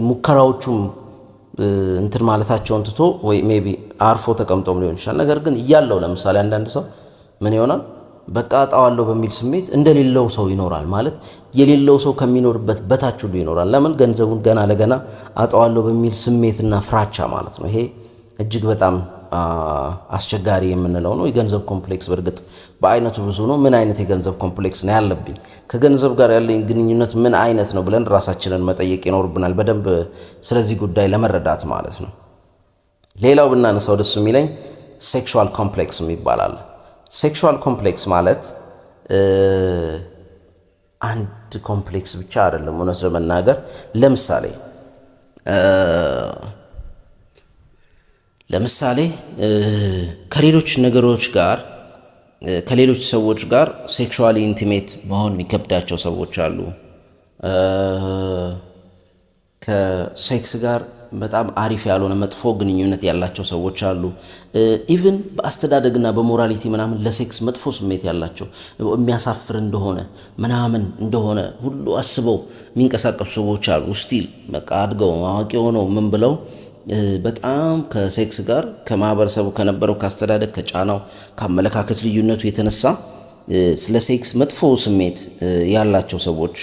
ሙከራዎቹም እንትን ማለታቸውን ትቶ ወይ maybe አርፎ ተቀምጦም ሊሆን ይችላል። ነገር ግን እያለው ለምሳሌ አንዳንድ ሰው ምን ይሆናል? በቃ አጣዋለሁ በሚል ስሜት እንደሌለው ሰው ይኖራል። ማለት የሌለው ሰው ከሚኖርበት በታች ሁሉ ይኖራል። ለምን? ገንዘቡን ገና ለገና አጣዋለሁ በሚል ስሜትና ፍራቻ ማለት ነው። ይሄ እጅግ በጣም አስቸጋሪ የምንለው ነው። የገንዘብ complex በእርግጥ በአይነቱ ብዙ ነው። ምን አይነት የገንዘብ complex ነው ያለብኝ? ከገንዘብ ጋር ያለኝ ግንኙነት ምን አይነት ነው ብለን ራሳችንን መጠየቅ ይኖርብናል፣ በደንብ ስለዚህ ጉዳይ ለመረዳት ማለት ነው። ሌላው ብናነሳው ደስ የሚለኝ sexual complex የሚባል አለ። Sexual complex ማለት አንድ complex ብቻ አይደለም። እውነት ለመናገር ለምሳሌ ከሌሎች ነገሮች ጋር፣ ከሌሎች ሰዎች ጋር sexually intimate መሆን የሚከብዳቸው ሰዎች አሉ። ከ sex ጋር በጣም አሪፍ ያልሆነ መጥፎ ግንኙነት ያላቸው ሰዎች አሉ። Even በአስተዳደግና በ morality ምናምን ለ sex መጥፎ ስሜት ያላቸው፣ የሚያሳፍር እንደሆነ ምናምን እንደሆነ ሁሉ አስበው የሚንቀሳቀሱ ሰዎች አሉ። Still በቃ አድገው አዋቂ ሆነው ምን ብለው በጣም ከ sex ጋር ከማህበረሰቡ ከነበረው ከአስተዳደግ፣ ከጫናው፣ ከአመለካከት ልዩነቱ የተነሳ ስለ sex መጥፎ ስሜት ያላቸው ሰዎች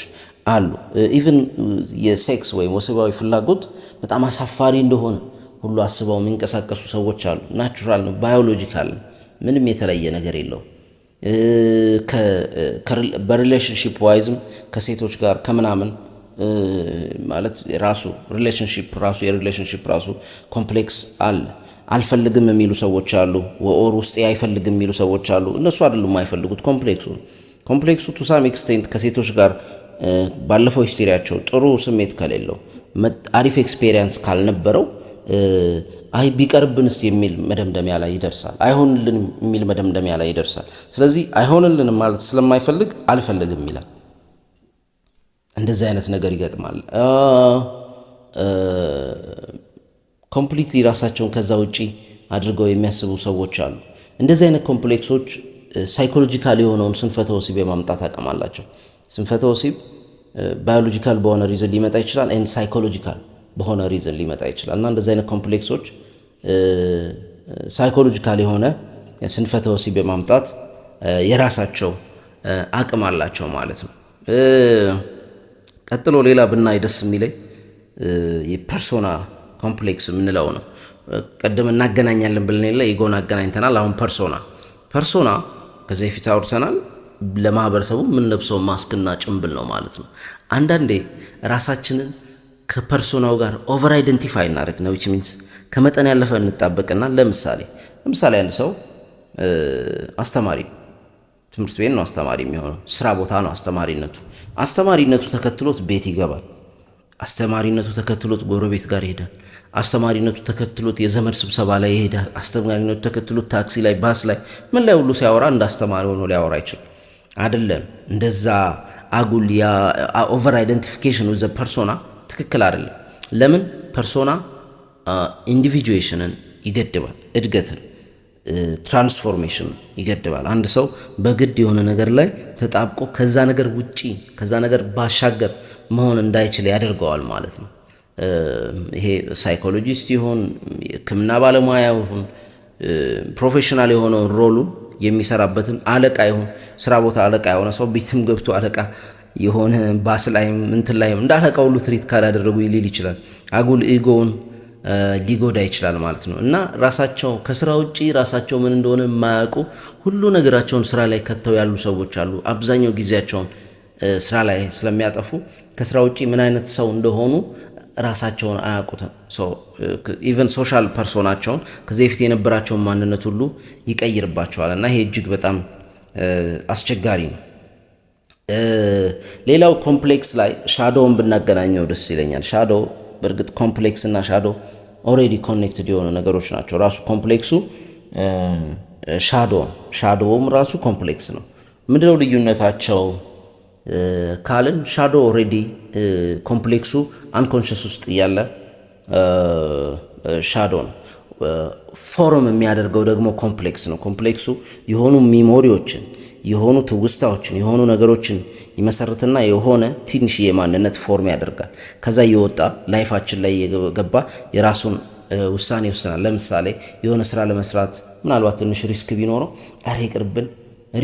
አሉ። Even የ sex ወይም ወሲባዊ ፍላጎት በጣም አሳፋሪ እንደሆነ ሁሉ አስበው የሚንቀሳቀሱ ሰዎች አሉ። Natural ነው፣ biological ነው፣ ምንም የተለየ ነገር የለውም። በ relationship wise ም ከሴቶች ጋር ከምናምን ማለት ራሱ relationship ራሱ የ relationship ራሱ complex አለ። አልፈልግም የሚሉ ሰዎች አሉ። Or ውስጤ አይፈልግም የሚሉ ሰዎች አሉ። እነሱ አይደሉም የማይፈልጉት፣ complex ኡ ነው። Complex ኡ to some extent ከሴቶች ጋር ባለፈው history ያቸው ጥሩ ስሜት ከሌለው፣ አሪፍ experience ካልነበረው፣ አይ ቢቀርብንስ የሚል መደምደሚያ ላይ ይደርሳል። አይሆንልንም የሚል መደምደሚያ ላይ ይደርሳል። ስለዚህ አይሆንልንም ማለት ስለማይፈልግ አልፈልግም ይላል። እንደዚህ አይነት ነገር ይገጥማል። Completely ራሳቸውን ከዛ ውጪ አድርገው የሚያስቡ ሰዎች አሉ። እንደዚህ አይነት complex ኦች psychological የሆነውን ስንፈተ ወሲብ የማምጣት አቅም አላቸው። ስንፈተ ወሲብ biological በሆነ reason ሊመጣ ይችላል፣ and psychological በሆነ reason ሊመጣ ይችላል። እና እንደዚህ አይነት complex ኦች psychological የሆነ ስንፈተ ወሲብ የማምጣት የራሳቸው አቅም አላቸው ማለት ነው። ቀጥሎ ሌላ ብናይ ደስ የሚለኝ የ persona complex የምንለው ነው። ቅድም እናገናኛለን ብለን የለ ego ን አገናኝተናል። አሁን persona ከዚህ በፊት አውርተናል። ለማህበረሰቡ የምንለብሰው ማስክና ጭንብል ነው ማለት ነው። አንዳንዴ ራሳችንን ከ persona ው ጋር over identify እናደርግ ነው፣ which means ከመጠን ያለፈ እንጣበቅና ለምሳሌ አንድ ሰው አስተማሪ፣ ትምህርት ቤት ነው አስተማሪ የሚሆነው፣ ስራ ቦታ ነው አስተማሪነቱ። አስተማሪነቱ ተከትሎት ቤት ይገባል። አስተማሪነቱ ተከትሎት ጎረቤት ጋር ይሄዳል። አስተማሪነቱ ተከትሎት የዘመድ ስብሰባ ላይ ይሄዳል። አስተማሪነቱ ተከትሎት ታክሲ ላይ፣ ባስ ላይ፣ ምን ላይ ሁሉ ሲያወራ እንደ አስተማሪ ሆኖ ሊያወራ ይችላል። አይደለም፣ እንደዛ አጉል over identification with the persona ትክክል አይደለም። ለምን? Persona individuation ን ይገድባል፣ እድገትን፣ transformation ይገድባል። አንድ ሰው በግድ የሆነ ነገር ላይ ተጣብቆ ከዛ ነገር ውጪ፣ ከዛ ነገር ባሻገር መሆን እንዳይችል ያደርገዋል ማለት ነው። ይሄ psychologist ይሁን፣ የሕክምና ባለሙያ ይሁን፣ professional የሆነውን role ኡን የሚሰራበትን አለቃ ይሁን፣ ስራ ቦታ አለቃ የሆነ ሰው ቤትም ገብቶ አለቃ የሆነ ባስ ላይም እንትን ላይም እንደ አለቃ ሁሉ treat ካላደረጉ ሊል ይችላል። አጉል ego ውን ሊጎዳ ይችላል ማለት ነው። እና ራሳቸው ከስራ ውጪ ራሳቸው ምን እንደሆነ የማያውቁ፣ ሁሉ ነገራቸውን ስራ ላይ ከተው ያሉ ሰዎች አሉ። አብዛኛው ጊዜያቸውን ስራ ላይ ስለሚያጠፉ ከስራ ውጪ ምን አይነት ሰው እንደሆኑ ራሳቸውን አያውቁትም። Even social persona ቸውን፣ ከዚህ በፊት የነበራቸውን ማንነት ሁሉ ይቀይርባቸዋል እና ይሄ እጅግ በጣም አስቸጋሪ ነው። ሌላው complex ላይ shadow ውን ብናገናኘው ደስ ይለኛል። Shadow በእርግጥ complex እና shadow already connected የሆኑ ነገሮች ናቸው። ራሱ complex ኡ shadow፣ shadow ውም ራሱ complex ነው። ምንድነው ልዩነታቸው ካልን shadow already complex ኡ unconscious ውስጥ እያለ Shadow ነው። Form የሚያደርገው ደግሞ complex ነው። Complex ኡ የሆኑ memory ዎችን፣ የሆኑ ትውስታዎችን፣ የሆኑ ነገሮችን ይመሰርትና የሆነ ትንሽዬ ማንነት form ያደርጋል። ከዛ እየወጣ life ኣችን ላይ እየገባ የራሱን ውሳኔ ይወስናል። ለምሳሌ የሆነ ስራ ለመስራት ምናልባት ትንሽ risk ቢኖረው ኧረ ይቅርብን፣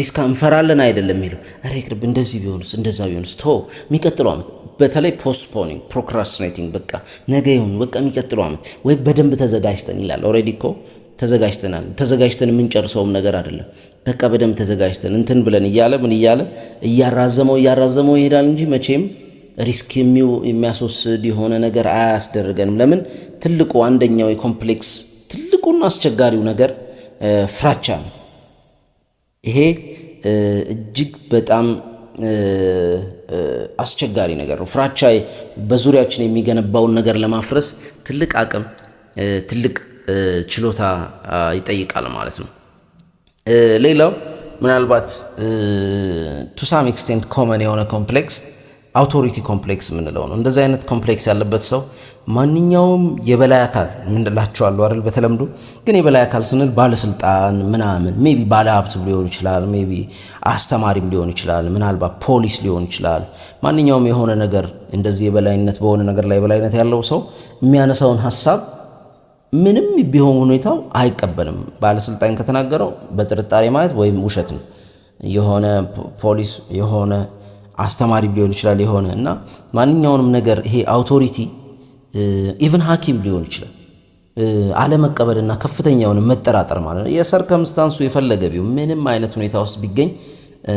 risk እንፈራለን አይደለም የሚለው፣ ኧረ ይቅርብን፣ እንደዚህ ቢሆንስ፣ እንደዛ ቢሆንስ፣ ቶ የሚቀጥለው ዓመት፣ በተለይ postponing፣ procrastinating፣ በቃ ነገ ይሁን፣ በቃ የሚቀጥለው ዓመት ወይ በደንብ ተዘጋጅተን ይላል። Already እኮ ተዘጋጅተናል። ተዘጋጅተን የምንጨርሰውም ነገር አይደለም። በቃ በደንብ ተዘጋጅተን እንትን ብለን እያለ ምን እያለ እያራዘመው እያራዘመው ይሄዳል እንጂ መቼም risk የሚያስወስድ የሆነ ነገር አያስደርገንም። ለምን? ትልቁ አንደኛው የ complex ትልቁና አስቸጋሪው ነገር ፍራቻ ነው። ይሄ እጅግ በጣም አስቸጋሪ ነገር ነው። ፍራቻ በዙሪያችን የሚገነባውን ነገር ለማፍረስ ትልቅ አቅም፣ ትልቅ ችሎታ ይጠይቃል ማለት ነው። ሌላው ምናልባት to some extent common የሆነ complex authority complex የምንለው ነው። እንደዚህ አይነት complex ያለበት ሰው ማንኛውም የበላይ አካል ምንላቸው አሉ አይደል? በተለምዶ ግን የበላይ አካል ስንል ባለስልጣን ምናምን፣ maybe ባለሀብት ሊሆን ይችላል፣ maybe አስተማሪም ሊሆን ይችላል፣ ምናልባት ፖሊስ ሊሆን ይችላል። ማንኛውም የሆነ ነገር እንደዚህ የበላይነት በሆነ ነገር ላይ የበላይነት ያለው ሰው የሚያነሳውን ሀሳብ ምንም ቢሆን ሁኔታው አይቀበልም። ባለስልጣን ከተናገረው በጥርጣሬ ማየት ወይም ውሸት ነው። የሆነ ፖሊስ፣ የሆነ አስተማሪ ሊሆን ይችላል፣ የሆነ እና ማንኛውንም ነገር ይሄ authority፣ even ሐኪም ሊሆን ይችላል፣ አለመቀበልና ከፍተኛውን መጠራጠር ማለት ነው። የ circumstance ኡ የፈለገ ቢሆን፣ ምንም አይነት ሁኔታ ውስጥ ቢገኝ፣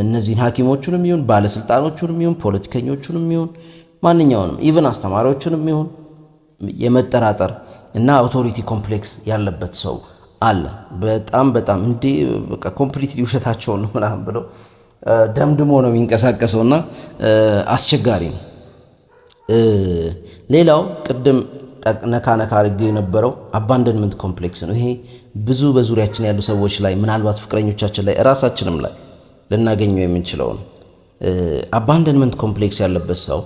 እነዚህን ሐኪሞቹንም ይሁን፣ ባለስልጣኖቹንም ይሁን፣ ፖለቲከኞቹንም ይሁን፣ ማንኛውንም even አስተማሪዎቹንም ይሁን የመጠራጠር እና authority complex ያለበት ሰው አለ። በጣም በጣም እንዴ በቃ completely ውሸታቸውን ነው ምናምን ብለው ደምድሞ ነው የሚንቀሳቀሰው እና አስቸጋሪ ነው። ሌላው ቅድም ነካ ነካ አድርጌው የነበረው abandonment complex ነው። ይሄ ብዙ በዙሪያችን ያሉ ሰዎች ላይ፣ ምናልባት ፍቅረኞቻችን ላይ፣ እራሳችንም ላይ ልናገኘው የምንችለው ነው። Abandonment complex ያለበት ሰው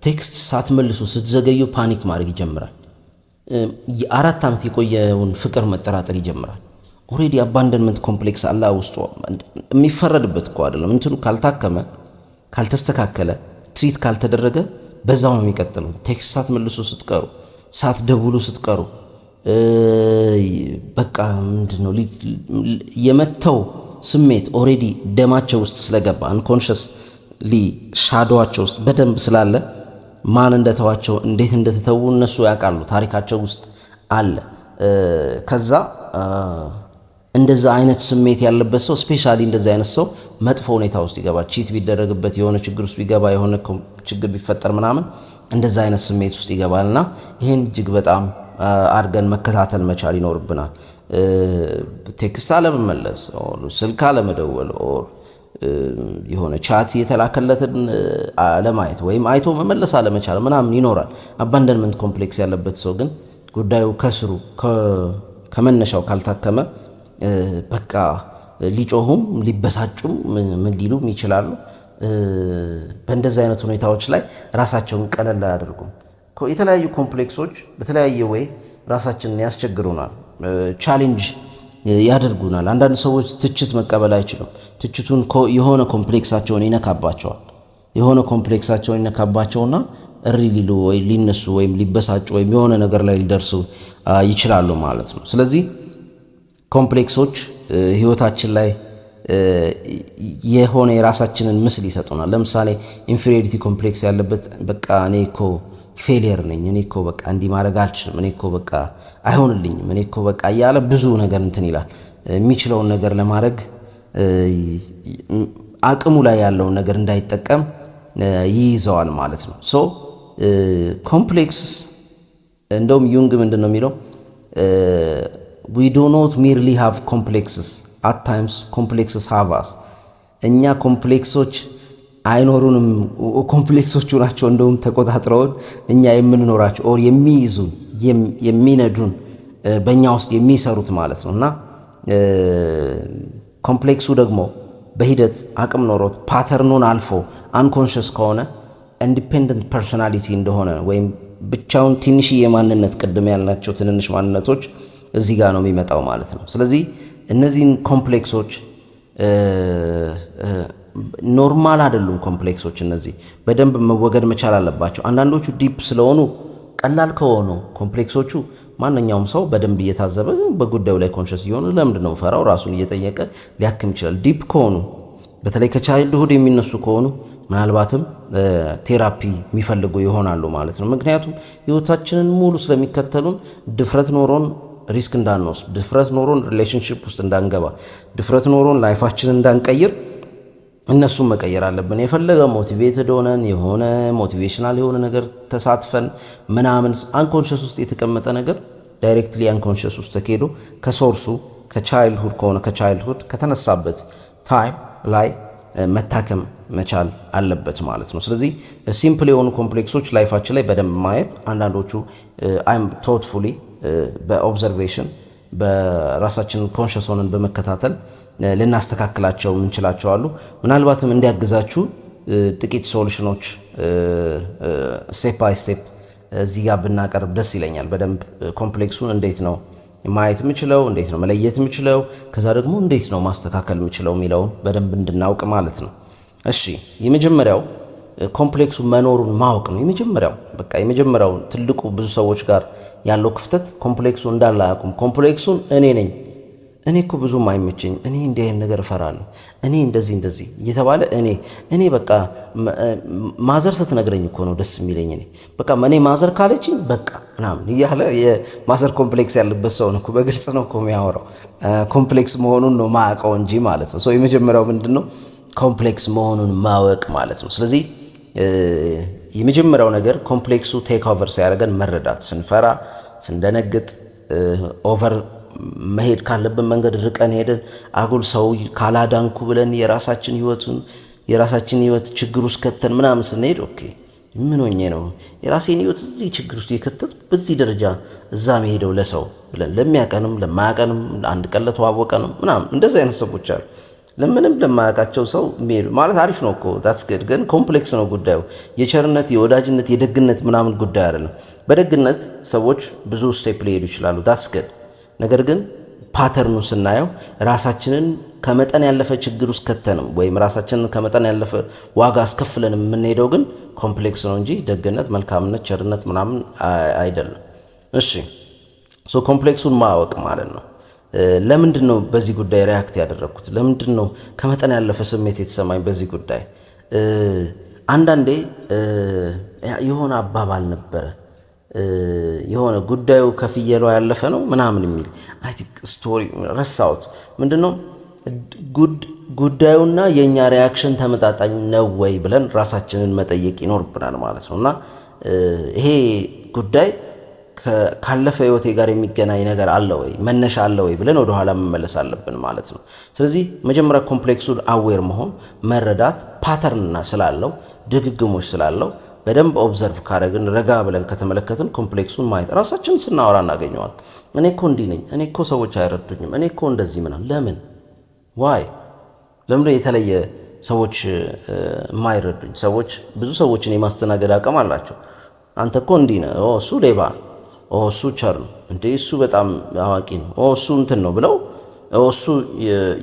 text ሳትመልሱ ስትዘገዩ panic ማድረግ ይጀምራል። የ4 ዓመት የቆየውን ፍቅር መጠራጠር ይጀምራል። Already abandonment complex አለ ውስጡ። የሚፈረድበት እኮ አይደለም። እንትኑ ካልታከመ፣ ካልተስተካከለ፣ treat ካልተደረገ በዛው ነው የሚቀጥለው። Text ሳትመልሱ ስትቀሩ፣ ሳትደውሉ ስትቀሩ፣ በቃ ምንድን ነው የመተው ስሜት already ደማቸው ውስጥ ስለገባ፣ unconsciously shadow ኣቸው ውስጥ በደንብ ስላለ፣ ማን እንደተዋቸው፣ እንዴት እንደተተዉ እነሱ ያውቃሉ። ታሪካቸው ውስጥ አለ። ከዛ እንደዛ አይነት ስሜት ያለበት ሰው፣ especially እንደዛ አይነት ሰው መጥፎ ሁኔታ ውስጥ ይገባል። Cheat ቢደረግበት፣ የሆነ ችግር ውስጥ ቢገባ፣ የሆነ ችግር ቢፈጠር ምናምን እንደዛ አይነት ስሜት ውስጥ ይገባል እና ይህን እጅግ በጣም አድርገን መከታተል መቻል ይኖርብናል። Text አለመመለስ፣ ስልክ አለመደወል፣ or የሆነ chat የተላከለትን አለማየት ወይም አይቶ መመለስ አለመቻል ምናምን ይኖራል። Abandonment complex ያለበት ሰው ግን ጉዳዩ ከስሩ ከመነሻው ካልታከመ በቃ ሊጮሁም ሊበሳጩም ምን ሊሉም ይችላሉ። በእንደዚህ አይነት ሁኔታዎች ላይ ራሳቸውን ቀለል አያደርጉም። የተለያዩ complex ኦች በተለያየ way ራሳችንን ያስቸግሩናል፣ challenge ያደርጉናል። አንዳንድ ሰዎች ትችት መቀበል አይችሉም። ትችቱን የሆነ complex ኣቸውን ይነካባቸዋል። የሆነ complex ኣቸውን ይነካባቸውና እሪ ሊሉ ወይ ሊነሱ ወይም ሊበሳጩ ወይም የሆነ ነገር ላይ ሊደርሱ ይችላሉ ማለት ነው። ስለዚህ complex ኦች ህይወታችን ላይ የሆነ የራሳችንን ምስል ይሰጡናል። ለምሳሌ inferiority complex ያለበት በቃ እኔ እኮ failure ነኝ፣ እኔ እኮ በቃ እንዲህ ማድረግ አልችልም፣ እኔ እኮ በቃ አይሆንልኝም፣ እኔ እኮ በቃ እያለ ብዙ ነገር እንትን ይላል። የሚችለውን ነገር ለማድረግ አቅሙ ላይ ያለውን ነገር እንዳይጠቀም ይይዘዋል ማለት ነው። So complex እንደውም ዩንግ ምንድን ነው የሚለው? "We do not merely have complexes; at times complexes have us።" እኛ complex ኦች አይኖሩንም፣ complex ኦቹ ናቸው እንደውም ተቆጣጥረውን እኛ የምንኖራቸው or የሚይዙን፣ የሚነዱን፣ በእኛ ውስጥ የሚሰሩት ማለት ነው። እና complex ኡ ደግሞ በሂደት አቅም ኖሮት pattern ኡን አልፎ unconscious ከሆነ independent personality እንደሆነ ወይም ብቻውን ትንሽዬ ማንነት፣ ቅድም ያልናቸው ትንንሽ ማንነቶች እዚህ ጋር ነው የሚመጣው ማለት ነው። ስለዚህ እነዚህን complex ኦች normal አይደሉም። Complex ኦች እነዚህ በደንብ መወገድ መቻል አለባቸው። አንዳንዶቹ deep ስለሆኑ፣ ቀላል ከሆኑ complex ኦቹ ማንኛውም ሰው በደንብ እየታዘበ፣ በጉዳዩ ላይ conscious እየሆነ፣ ለምንድን ነው የምፈራው ራሱን እየጠየቀ ሊያክም ይችላል። Deep ከሆኑ፣ በተለይ ከ childhood የሚነሱ ከሆኑ ምናልባትም therapy የሚፈልጉ ይሆናሉ ማለት ነው። ምክንያቱም ህይወታችንን ሙሉ ስለሚከተሉን ድፍረት ኖሮን risk እንዳንወስድ፣ ድፍረት ኖሮን relationship ውስጥ እንዳንገባ፣ ድፍረት ኖሮን life ኣችንን እንዳንቀይር እነሱን መቀየር አለብን። የፈለገ motivated ሆነን፣ የሆነ motivational የሆነ ነገር ተሳትፈን ምናምን unconscious ውስጥ የተቀመጠ ነገር directly unconscious ውስጥ ተኬዶ ከ source ኡ ከ childhood ከሆነ ከ childhood ከተነሳበት time ላይ መታከም መቻል አለበት ማለት ነው። ስለዚህ simple የሆኑ complex ኦች life ኣችን ላይ በደንብ ማየት፣ አንዳንዶቹ I'm thoughtfully በ observation፣ በራሳችን conscious ሆነን በመከታተል ልናስተካክላቸው የምንችላቸው አሉ። ምናልባትም እንዲያግዛችሁ ጥቂት solution ኦች step by step እዚህ ጋር ብናቀርብ ደስ ይለኛል። በደንብ complex ኡን እንዴት ነው ማየት የምችለው፣ እንዴት ነው መለየት የምችለው፣ ከዛ ደግሞ እንዴት ነው ማስተካከል የምችለው የሚለውን በደንብ እንድናውቅ ማለት ነው። እሺ፣ የመጀመሪያው complex ኡ መኖሩን ማወቅ ነው። የመጀመሪያው በቃ የመጀመሪያው ትልቁ ብዙ ሰዎች ጋር ያለው ክፍተት complex ኡ እንዳለ አያውቁም። Complex ኡን እኔ ነኝ፣ እኔ እኮ ብዙም አይመቸኝ፣ እኔ እንዲህ አይነት ነገር እፈራለሁ፣ እኔ እንደዚህ እንደዚህ እየተባለ እኔ በቃ mother ስትነግረኝ እኮ ነው ደስ የሚለኝ፣ እኔ በቃ እኔ mother ካለችኝ በቃ ምናምን እያለ የ mother complex ያለበት ሰው ነው እኮ፣ በግልጽ ነው እኮ የሚያወራው። Complex መሆኑን ነው ማያውቀው እንጂ ማለት ነው። So የመጀመሪያው ምንድን ነው? Complex መሆኑን ማወቅ ማለት ነው። ስለዚህ የመጀመሪያው ነገር complex ኡ take over ሲያደርገን መረዳት፣ ስንፈራ፣ ስንደነግጥ፣ over መሄድ ካለብን መንገድ ርቀን ሄደን አጉል ሰው ካላዳንኩ ብለን የራሳችን ህይወት ችግር ውስጥ ከተን ምናምን ስንሄድ፣ okay ምን ሆኜ ነው የራሴን ህይወት እዚህ ችግር ውስጥ የከተትኩ፣ በዚህ ደረጃ እዛ መሄደው ለሰው ብለን፣ ለሚያቀንም ለማያቀንም፣ አንድ ቀን ለተዋወቀንም ምናምን እንደዚህ አይነት ሰዎች አሉ። ለምንም ለማያውቃቸው ሰው የሚሄዱ ማለት አሪፍ ነው እኮ፣ that's good፣ ግን complex ነው ጉዳዩ። የቸርነት፣ የወዳጅነት፣ የደግነት ምናምን ጉዳይ አይደለም። በደግነት ሰዎች ብዙ step ሊሄዱ ይችላሉ። That's good። ነገር ግን pattern ኡ ስናየው ራሳችንን ከመጠን ያለፈ ችግር ውስጥ ከተንም ወይም ራሳችንን ከመጠን ያለፈ ዋጋ አስከፍለን የምንሄደው ግን complex ነው እንጂ ደግነት፣ መልካምነት፣ ቸርነት ምናምን አይደለም። እሺ፣ so complex ኡን ማወቅ ማለት ነው። ለምንድን ነው በዚህ ጉዳይ react ያደረግኩት? ለምንድን ነው ከመጠን ያለፈ ስሜት የተሰማኝ በዚህ ጉዳይ? አንዳንዴ የሆነ አባባል ነበረ፣ የሆነ ጉዳዩ ከፍየሏ ያለፈ ነው ምናምን የሚል፣ I think story ረሳሁት። ምንድን ነው፣ ጉዳዩና የእኛ reaction ተመጣጣኝ ነው ወይ ብለን ራሳችንን መጠየቅ ይኖርብናል ማለት ነው። እና ይሄ ጉዳይ ካለፈ ህይወቴ ጋር የሚገናኝ ነገር አለ ወይ፣ መነሻ አለ ወይ ብለን ወደኋላ መመለስ አለብን ማለት ነው። ስለዚህ መጀመሪያ complex ኡን aware መሆን፣ መረዳት፣ pattern ስላለው፣ ድግግሞሽ ስላለው በደንብ observe ካደረግን፣ ረጋ ብለን ከተመለከትን complex ኡን ማየት፣ ራሳችንን ስናወራ እናገኘዋል። እኔ እኮ እንዲህ ነኝ፣ እኔ እኮ ሰዎች አይረዱኝም፣ እኔ እኮ እንደዚህ ምናምን። ለምን? Why? ለምንድን የተለየ ሰዎች የማይረዱኝ? ሰዎች ብዙ ሰዎችን የማስተናገድ አቅም አላቸው። አንተ እኮ እንዲህ ነህ፣ እሱ ሌባ ነው፣ እሱ ቸር ነው፣ እንዴ እሱ በጣም አዋቂ ነው፣ እሱ እንትን ነው ብለው፣ እሱ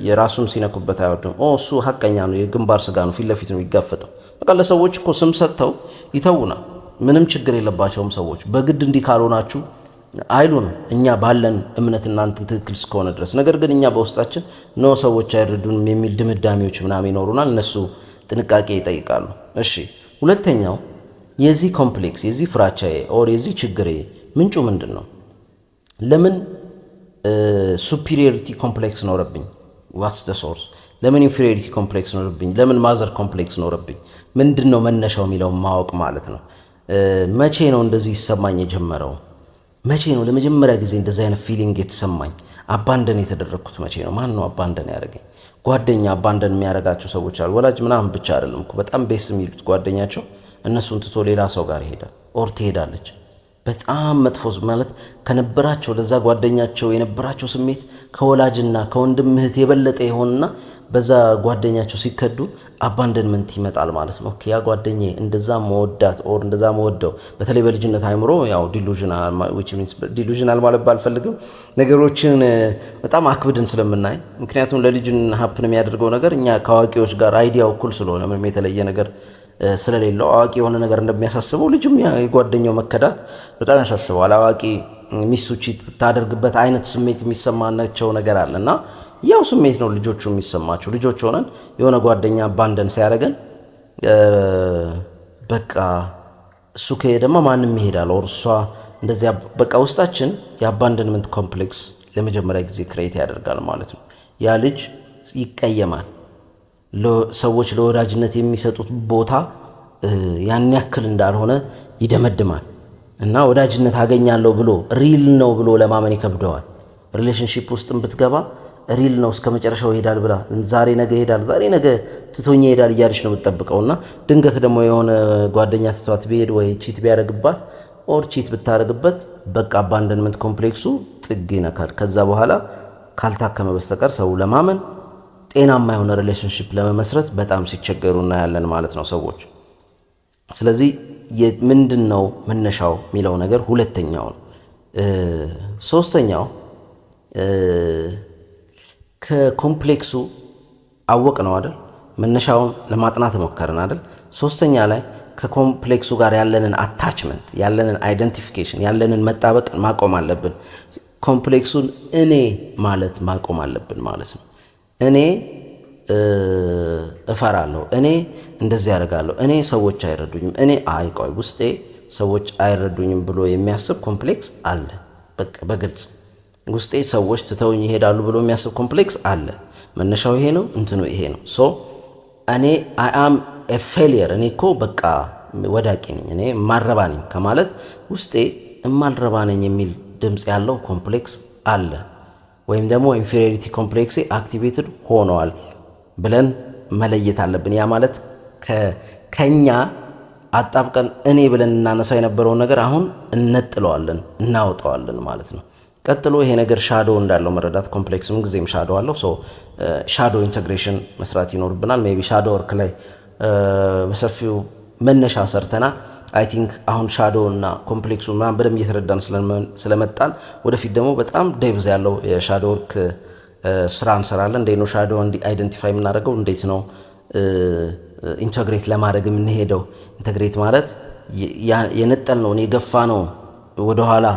የራሱን ሲነኩበት አይወድም፣ እሱ ሀቀኛ ነው፣ የግንባር ስጋ ነው፣ ፊት ለፊት ነው የሚጋፈጠው። በቃ ለሰዎች እኮ ስም ሰጥተው ይተውናል። ምንም ችግር የለባቸውም ሰዎች፣ በግድ እንዲህ ካልሆናችሁ አይሉንም። እኛ ባለን እምነት እናንትን ትክክል እስከሆነ ድረስ። ነገር ግን እኛ በውስጣችን no ሰዎች አይረዱንም የሚል ድምዳሜዎች ምናምን ይኖሩናል። እነሱ ጥንቃቄ ይጠይቃሉ። እሺ፣ ሁለተኛው የዚህ complex፣ የዚህ ፍራቻዬ or የዚህ ችግሬ ምንጩ ምንድን ነው? ለምን superiority complex ኖረብኝ? What's the source? ለምን inferiority complex ኖረብኝ? ለምን mother complex ኖረብኝ? ምንድን ነው መነሻው የሚለውን ማወቅ ማለት ነው። መቼ ነው እንደዚህ ይሰማኝ የጀመረው? መቼ ነው ለመጀመሪያ ጊዜ እንደዚህ አይነት feeling የተሰማኝ? Abandon የተደረግኩት መቼ ነው? ማን ነው abandon ያደረገኝ? ጓደኛ abandon የሚያደርጋቸው ሰዎች አሉ። ወላጅ ምናምን ብቻ አይደለም እኮ፣ በጣም best የሚሉት ጓደኛቸው እነሱን ትቶ ሌላ ሰው ጋር ይሄዳል or ትሄዳለች። በጣም መጥፎ ማለት ከነበራቸው ለዛ ጓደኛቸው የነበራቸው ስሜት ከወላጅና ከወንድም እህት የበለጠ የሆንና በዛ ጓደኛቸው ሲከዱ abandonment ይመጣል ማለት ነው። ያ ጓደኛዬ እንደዛ መወዳት or እንደዛ መወደው፣ በተለይ በልጅነት አይምሮ ያው delusional ማለት ባልፈልግም ነገሮችን በጣም አክብደን ስለምናይ፣ ምክንያቱም ለልጅን happen የሚያደርገው ነገር እኛ ከአዋቂዎች ጋር idea ው እኩል ስለሆነ፣ ምንም የተለየ ነገር ስለሌለው፣ አዋቂ የሆነ ነገር እንደሚያሳስበው ልጅም የጓደኛው መከዳት በጣም ያሳስበዋል። አዋቂ ሚስቱ cheat ብታደርግበት አይነት ስሜት የሚሰማናቸው ነገር አለ እና ያው ስሜት ነው ልጆቹ የሚሰማቸው። ልጆች ሆነን የሆነ ጓደኛ abandon ሲያደርገን በቃ እሱ ከሄደማ ማንም ይሄዳል፣ or እሷ እንደዚያ፣ በቃ ውስጣችን የ abandonment complex ለመጀመሪያ ጊዜ create ያደርጋል ማለት ነው። ያ ልጅ ይቀየማል። ሰዎች ለወዳጅነት የሚሰጡት ቦታ ያን ያክል እንዳልሆነ ይደመድማል እና ወዳጅነት አገኛለሁ ብሎ real ነው ብሎ ለማመን ይከብደዋል። Relationship ውስጥም ብትገባ real ነው እስከ መጨረሻው ይሄዳል ብላ ዛሬ ነገ ይሄዳል፣ ዛሬ ነገ ትቶኝ ይሄዳል እያለች ነው የምትጠብቀው እና ድንገት ደግሞ የሆነ ጓደኛ ትቷት ቢሄድ ወይ cheat ቢያደርግባት or cheat ብታደርግበት በቃ abandonment complex ኡ ጥግ ይነካል። ከዛ በኋላ ካልታከመ በስተቀር ሰው ለማመን፣ ጤናማ የሆነ relationship ለመመስረት በጣም ሲቸገሩ እናያለን ማለት ነው ሰዎች። ስለዚህ ምንድን ነው መነሻው የሚለው ነገር ሁለተኛው ነው። ሶስተኛው ከ complex ኡ አወቅ ነው አይደል? መነሻውን ለማጥናት ሞከርን አይደል? ሶስተኛ ላይ ከ complex ኡ ጋር ያለንን attachment፣ ያለንን identification፣ ያለንን መጣበቅ ማቆም አለብን። Complex ኡን እኔ ማለት ማቆም አለብን ማለት ነው። እኔ እፈራለሁ፣ እኔ እንደዚህ ያደርጋለሁ፣ እኔ ሰዎች አይረዱኝም፣ እኔ አይ ቆይ ውስጤ ሰዎች አይረዱኝም ብሎ የሚያስብ complex አለ። በቃ በግልጽ ውስጤ ሰዎች ትተውኝ ይሄዳሉ ብሎ የሚያስብ complex አለ። መነሻው ይሄ ነው፣ እንትኑ ይሄ ነው። So እኔ I am a failure፣ እኔ እኮ በቃ ወዳቂ ነኝ፣ እኔ ማልረባ ነኝ ከማለት ውስጤ እማልረባ ነኝ የሚል ድምፅ ያለው complex አለ። ወይም ደግሞ inferiority complex ኤ activated ሆነዋል ብለን መለየት አለብን። ያ ማለት ከኛ አጣብቀን እኔ ብለን እናነሳው የነበረውን ነገር አሁን እነጥለዋለን፣ እናወጣዋለን ማለት ነው። ቀጥሎ ይሄ ነገር shadow እንዳለው መረዳት። Complex ምን ጊዜም shadow አለው። So shadow integration መስራት ይኖርብናል። Maybe shadow work ላይ በሰፊው መነሻ ሰርተናል። I think አሁን shadow እና complex ኡ ምናምን በደንብ እየተረዳን ስለመጣን ወደፊት ደግሞ በጣም depth ያለው የ shadow work ስራ እንሰራለን። እንዴት ነው shadow identify የምናደርገው? እንዴት ነው integrate ለማድረግ የምንሄደው? Integrate ማለት የነጠልነውን፣ የገፋነው ወደኋላ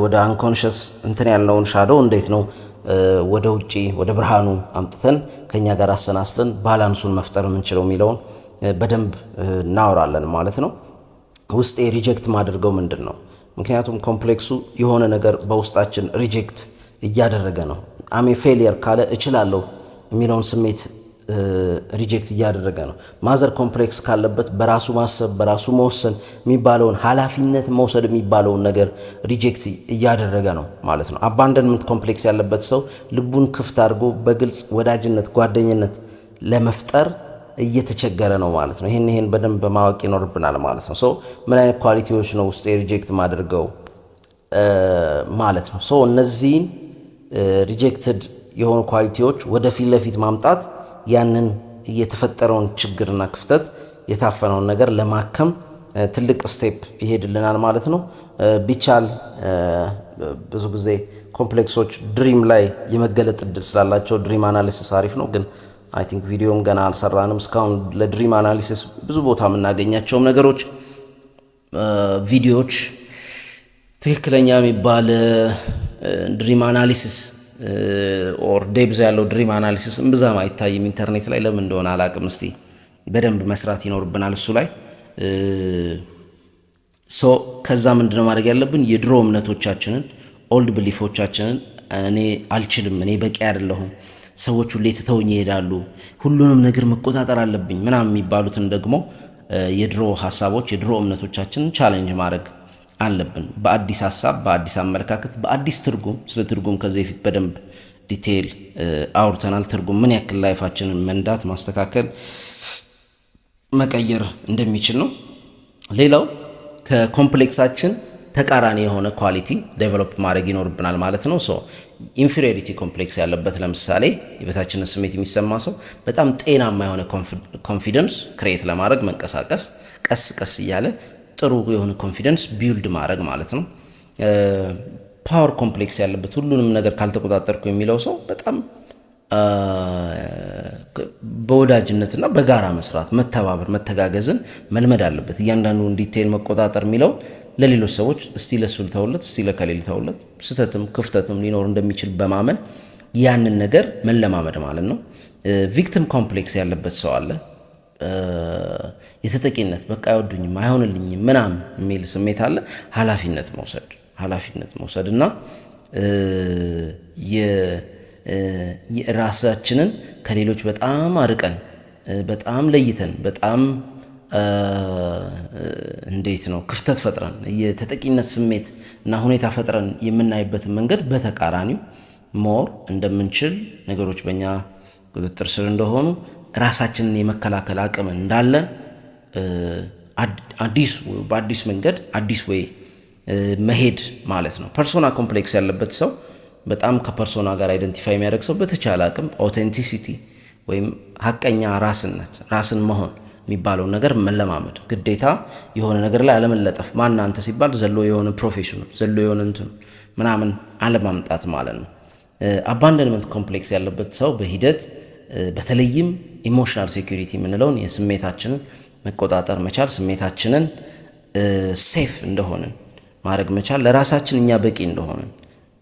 ወደ unconscious እንትን ያልነውን shadow እንዴት ነው ወደ ውጪ ወደ ብርሃኑ አምጥተን ከኛ ጋር አሰናስለን balance ኡን መፍጠር የምንችለው የሚለውን በደንብ እናወራለን ማለት ነው። ውስጤ reject ማደርገው ምንድን ነው? ምክንያቱም complex ኡ የሆነ ነገር በውስጣችን reject እያደረገ ነው። I'm a failure ካለ እችላለሁ የሚለውን ስሜት reject እያደረገ ነው። Mother complex ካለበት በራሱ ማሰብ፣ በራሱ መወሰን የሚባለውን፣ ኃላፊነት መውሰድ የሚባለውን ነገር reject እያደረገ ነው ማለት ነው። Abandonment complex ያለበት ሰው ልቡን ክፍት አድርጎ በግልጽ ወዳጅነት፣ ጓደኝነት ለመፍጠር እየተቸገረ ነው ማለት ነው። ይህን በደንብ ማወቅ ይኖርብናል ማለት ነው። So ምን አይነት quality ዎች ነው ውስጤ reject ማደርገው ማለት ነው። So እነዚህን rejected የሆኑ quality ዎች ወደፊት ለፊት ማምጣት ያንን የተፈጠረውን ችግርና ክፍተት፣ የታፈነውን ነገር ለማከም ትልቅ step ይሄድልናል ማለት ነው። ቢቻል ብዙ ጊዜ complex ኦች dream ላይ የመገለጥ እድል ስላላቸው dream analysis አሪፍ ነው። ግን I think ቪዲዮም ገና አልሰራንም እስካሁን። ለ dream analysis ብዙ ቦታ የምናገኛቸውም ነገሮች፣ ቪዲዮዎች ትክክለኛ የሚባል dream analysis or depth ያለው dream analysis እምብዛም አይታይም ኢንተርኔት ላይ፣ ለምን እንደሆነ አላቅም። እስቲ በደንብ መስራት ይኖርብናል እሱ ላይ። So ከዛ ምንድነው ማድረግ ያለብን? የድሮ እምነቶቻችንን፣ old belief ኦቻችንን፣ እኔ አልችልም፣ እኔ በቂ አይደለሁም፣ ሰዎች ሁሌ ትተውኝ ይሄዳሉ፣ ሁሉንም ነገር መቆጣጠር አለብኝ ምናምን የሚባሉትን ደግሞ የድሮ ሀሳቦች፣ የድሮ እምነቶቻችንን challenge ማድረግ አለብን። በአዲስ ሀሳብ፣ በአዲስ አመለካከት፣ በአዲስ ትርጉም። ስለ ትርጉም ከዚህ በፊት በደንብ detail አውርተናል። ትርጉም ምን ያክል life ኣችንን መንዳት፣ ማስተካከል፣ መቀየር እንደሚችል ነው። ሌላው ከ complex ኣችን ተቃራኒ የሆነ quality develop ማድረግ ይኖርብናል ማለት ነው። So inferiority complex ያለበት፣ ለምሳሌ የበታችነት ስሜት የሚሰማ ሰው በጣም ጤናማ የሆነ confidence create ለማድረግ መንቀሳቀስ፣ ቀስ ቀስ እያለ ጥሩ የሆነ confidence build ማድረግ ማለት ነው። Power complex ያለበት፣ ሁሉንም ነገር ካልተቆጣጠርኩ የሚለው ሰው በጣም በወዳጅነትና በጋራ መስራት፣ መተባበር፣ መተጋገዝን መልመድ አለበት። እያንዳንዱን detail መቆጣጠር የሚለውን ለሌሎች ሰዎች እስቲ ለሱ ልተውለት፣ እስቲ ለከሌ ልተውለት፣ ስህተትም ክፍተትም ሊኖር እንደሚችል በማመን ያንን ነገር መለማመድ ማለት ነው። Victim complex ያለበት ሰው አለ። የተጠቂነት፣ በቃ አይወዱኝም፣ አይሆንልኝም ምናምን የሚል ስሜት አለ። ኃላፊነት መውሰድ እና ራሳችንን ከሌሎች በጣም አርቀን፣ በጣም ለይተን፣ በጣም እንዴት ነው ክፍተት ፈጥረን፣ የተጠቂነት ስሜት እና ሁኔታ ፈጥረን የምናይበትን መንገድ በተቃራኒው more እንደምንችል፣ ነገሮች በእኛ ቁጥጥር ስር እንደሆኑ፣ ራሳችንን የመከላከል አቅም እንዳለን አዲስ በአዲስ መንገድ አዲስ way መሄድ ማለት ነው። Persona complex ያለበት ሰው፣ በጣም ከ persona ጋር identify የሚያደርግ ሰው በተቻለ አቅም authenticity ወይም ሀቀኛ ራስነት፣ ራስን መሆን የሚባለውን ነገር መለማመድ፣ ግዴታ የሆነ ነገር ላይ አለመለጠፍ፣ ማን አንተ ሲባል ዘሎ የሆነ profession ኑ፣ ዘሎ የሆነ እንትኑ ምናምን አለማምጣት ማለት ነው። Abandonment complex ያለበት ሰው በሂደት በተለይም emotional security የምንለውን የስሜታችንን መቆጣጠር መቻል፣ ስሜታችንን safe እንደሆንን ማድረግ መቻል፣ ለራሳችን እኛ በቂ እንደሆንን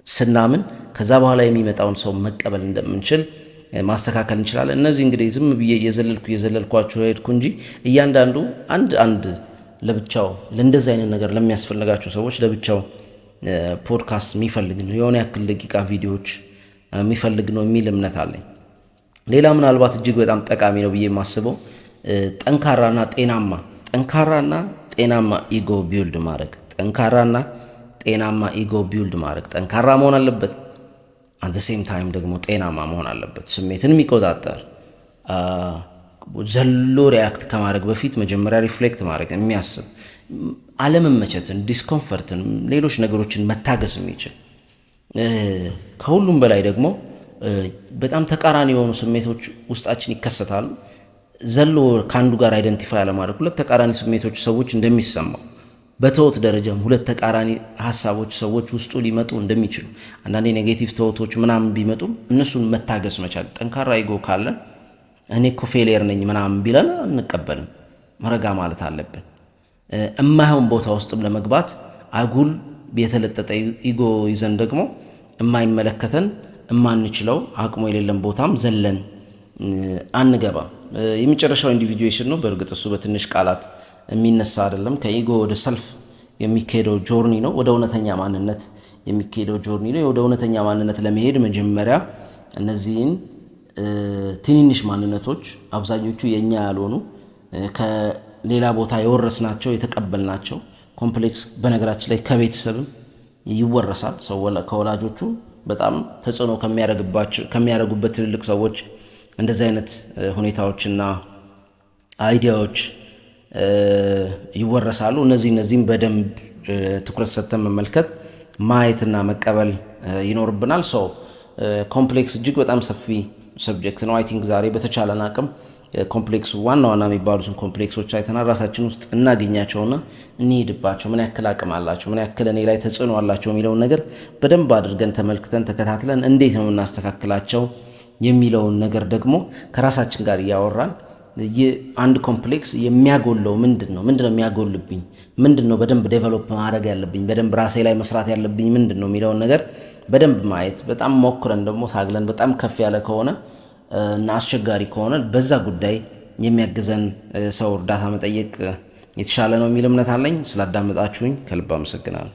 ስናምን ከዛ በኋላ የሚመጣውን ሰው መቀበል እንደምንችል ማስተካከል እንችላለን። እነዚህ እንግዲህ ዝም ብዬ እየዘለልኩ እየዘለልኳቸው ሄድኩ እንጂ እያንዳንዱ አንድ አንድ ለብቻው ለእንደዚህ አይነት ነገር ለሚያስፈልጋቸው ሰዎች ለብቻው ፖድካስት የሚፈልግ ነው፣ የሆነ ያክል ደቂቃ ቪዲዮዎች የሚፈልግ ነው የሚል እምነት አለኝ። ሌላ ምናልባት እጅግ በጣም ጠቃሚ ነው ብዬ የማስበው ጠንካራና ጤናማ ego build ማድረግ፣ ጠንካራና ጤናማ ego build ማድረግ። ጠንካራ መሆን አለበት። At the same time ደግሞ ጤናማ መሆን አለበት። ስሜትን የሚቆጣጠር፣ ዘሎ react ከማድረግ በፊት መጀመሪያ reflect ማድረግ፣ የሚያስብ፣ አለመመቸትን፣ discomfort ን፣ ሌሎች ነገሮችን መታገስ የሚችል፣ ከሁሉም በላይ ደግሞ በጣም ተቃራኒ የሆኑ ስሜቶች ውስጣችን ይከሰታሉ። ዘሎ ከአንዱ ጋር identify አለማድረግ፣ ሁለት ተቃራኒ ስሜቶች ሰዎች እንደሚሰማው በ thought ደረጃም ሁለት ተቃራኒ ሀሳቦች ሰዎች ውስጡ ሊመጡ እንደሚችሉ፣ አንዳንዴ negative thought ኦች ምናምን ቢመጡም እነሱን መታገስ መቻል። ጠንካራ ego ካለን እኔ እኮ failure ነኝ ምናምን ቢለን አንቀበልም። ረጋ ማለት አለብን። እማይሆን ቦታ ውስጥም ለመግባት አጉል የተለጠጠ ego ይዘን ደግሞ የማይመለከተን፣ እማንችለው፣ አቅሙ የሌለን ቦታም ዘለን አንገባም። የመጨረሻው individuation ነው። በእርግጥ እሱ በትንሽ ቃላት የሚነሳ አይደለም። ከ ego ወደ self የሚካሄደው journey ነው። ወደ እውነተኛ ማንነት የሚካሄደው journey ነው። ወደ እውነተኛ ማንነት ለመሄድ መጀመሪያ እነዚህን ትንንሽ ማንነቶች፣ አብዛኞቹ የእኛ ያልሆኑ፣ ከሌላ ቦታ የወረስናቸው፣ የተቀበልናቸው complex፣ በነገራችን ላይ ከቤተሰብም ይወረሳል። ሰው ከወላጆቹ በጣም ተጽዕኖ ከሚያደርጉበት ትልልቅ ሰዎች እንደዚህ አይነት ሁኔታዎችና idea ዎች ይወረሳሉ። እነዚህም በደንብ ትኩረት ሰጥተን መመልከት፣ ማየትና መቀበል ይኖርብናል። So complex እጅግ በጣም ሰፊ subject ነው። I think ዛሬ በተቻለን አቅም complex ኡ ዋና ዋና የሚባሉትን complex ኦች አይተናል። ራሳችን ውስጥ እናገኛቸውና እንሄድባቸው፣ ምን ያክል አቅም አላቸው፣ ምን ያክል እኔ ላይ ተጽዕኖ አላቸው የሚለውን ነገር በደንብ አድርገን ተመልክተን፣ ተከታትለን እንዴት ነው የምናስተካክላቸው የሚለውን ነገር ደግሞ ከራሳችን ጋር እያወራን አንድ complex የሚያጎለው ምንድን ነው? ምንድን ነው የሚያጎልብኝ? ምንድን ነው በደንብ develop ማድረግ ያለብኝ? በደንብ ራሴ ላይ መስራት ያለብኝ ምንድን ነው የሚለውን ነገር በደንብ ማየት፣ በጣም ሞክረን ደግሞ ታግለን በጣም ከፍ ያለ ከሆነ እና አስቸጋሪ ከሆነ በዛ ጉዳይ የሚያግዘን ሰው እርዳታ መጠየቅ የተሻለ ነው የሚል እምነት አለኝ። ስላዳመጣችሁኝ ከልብ አመሰግናለሁ።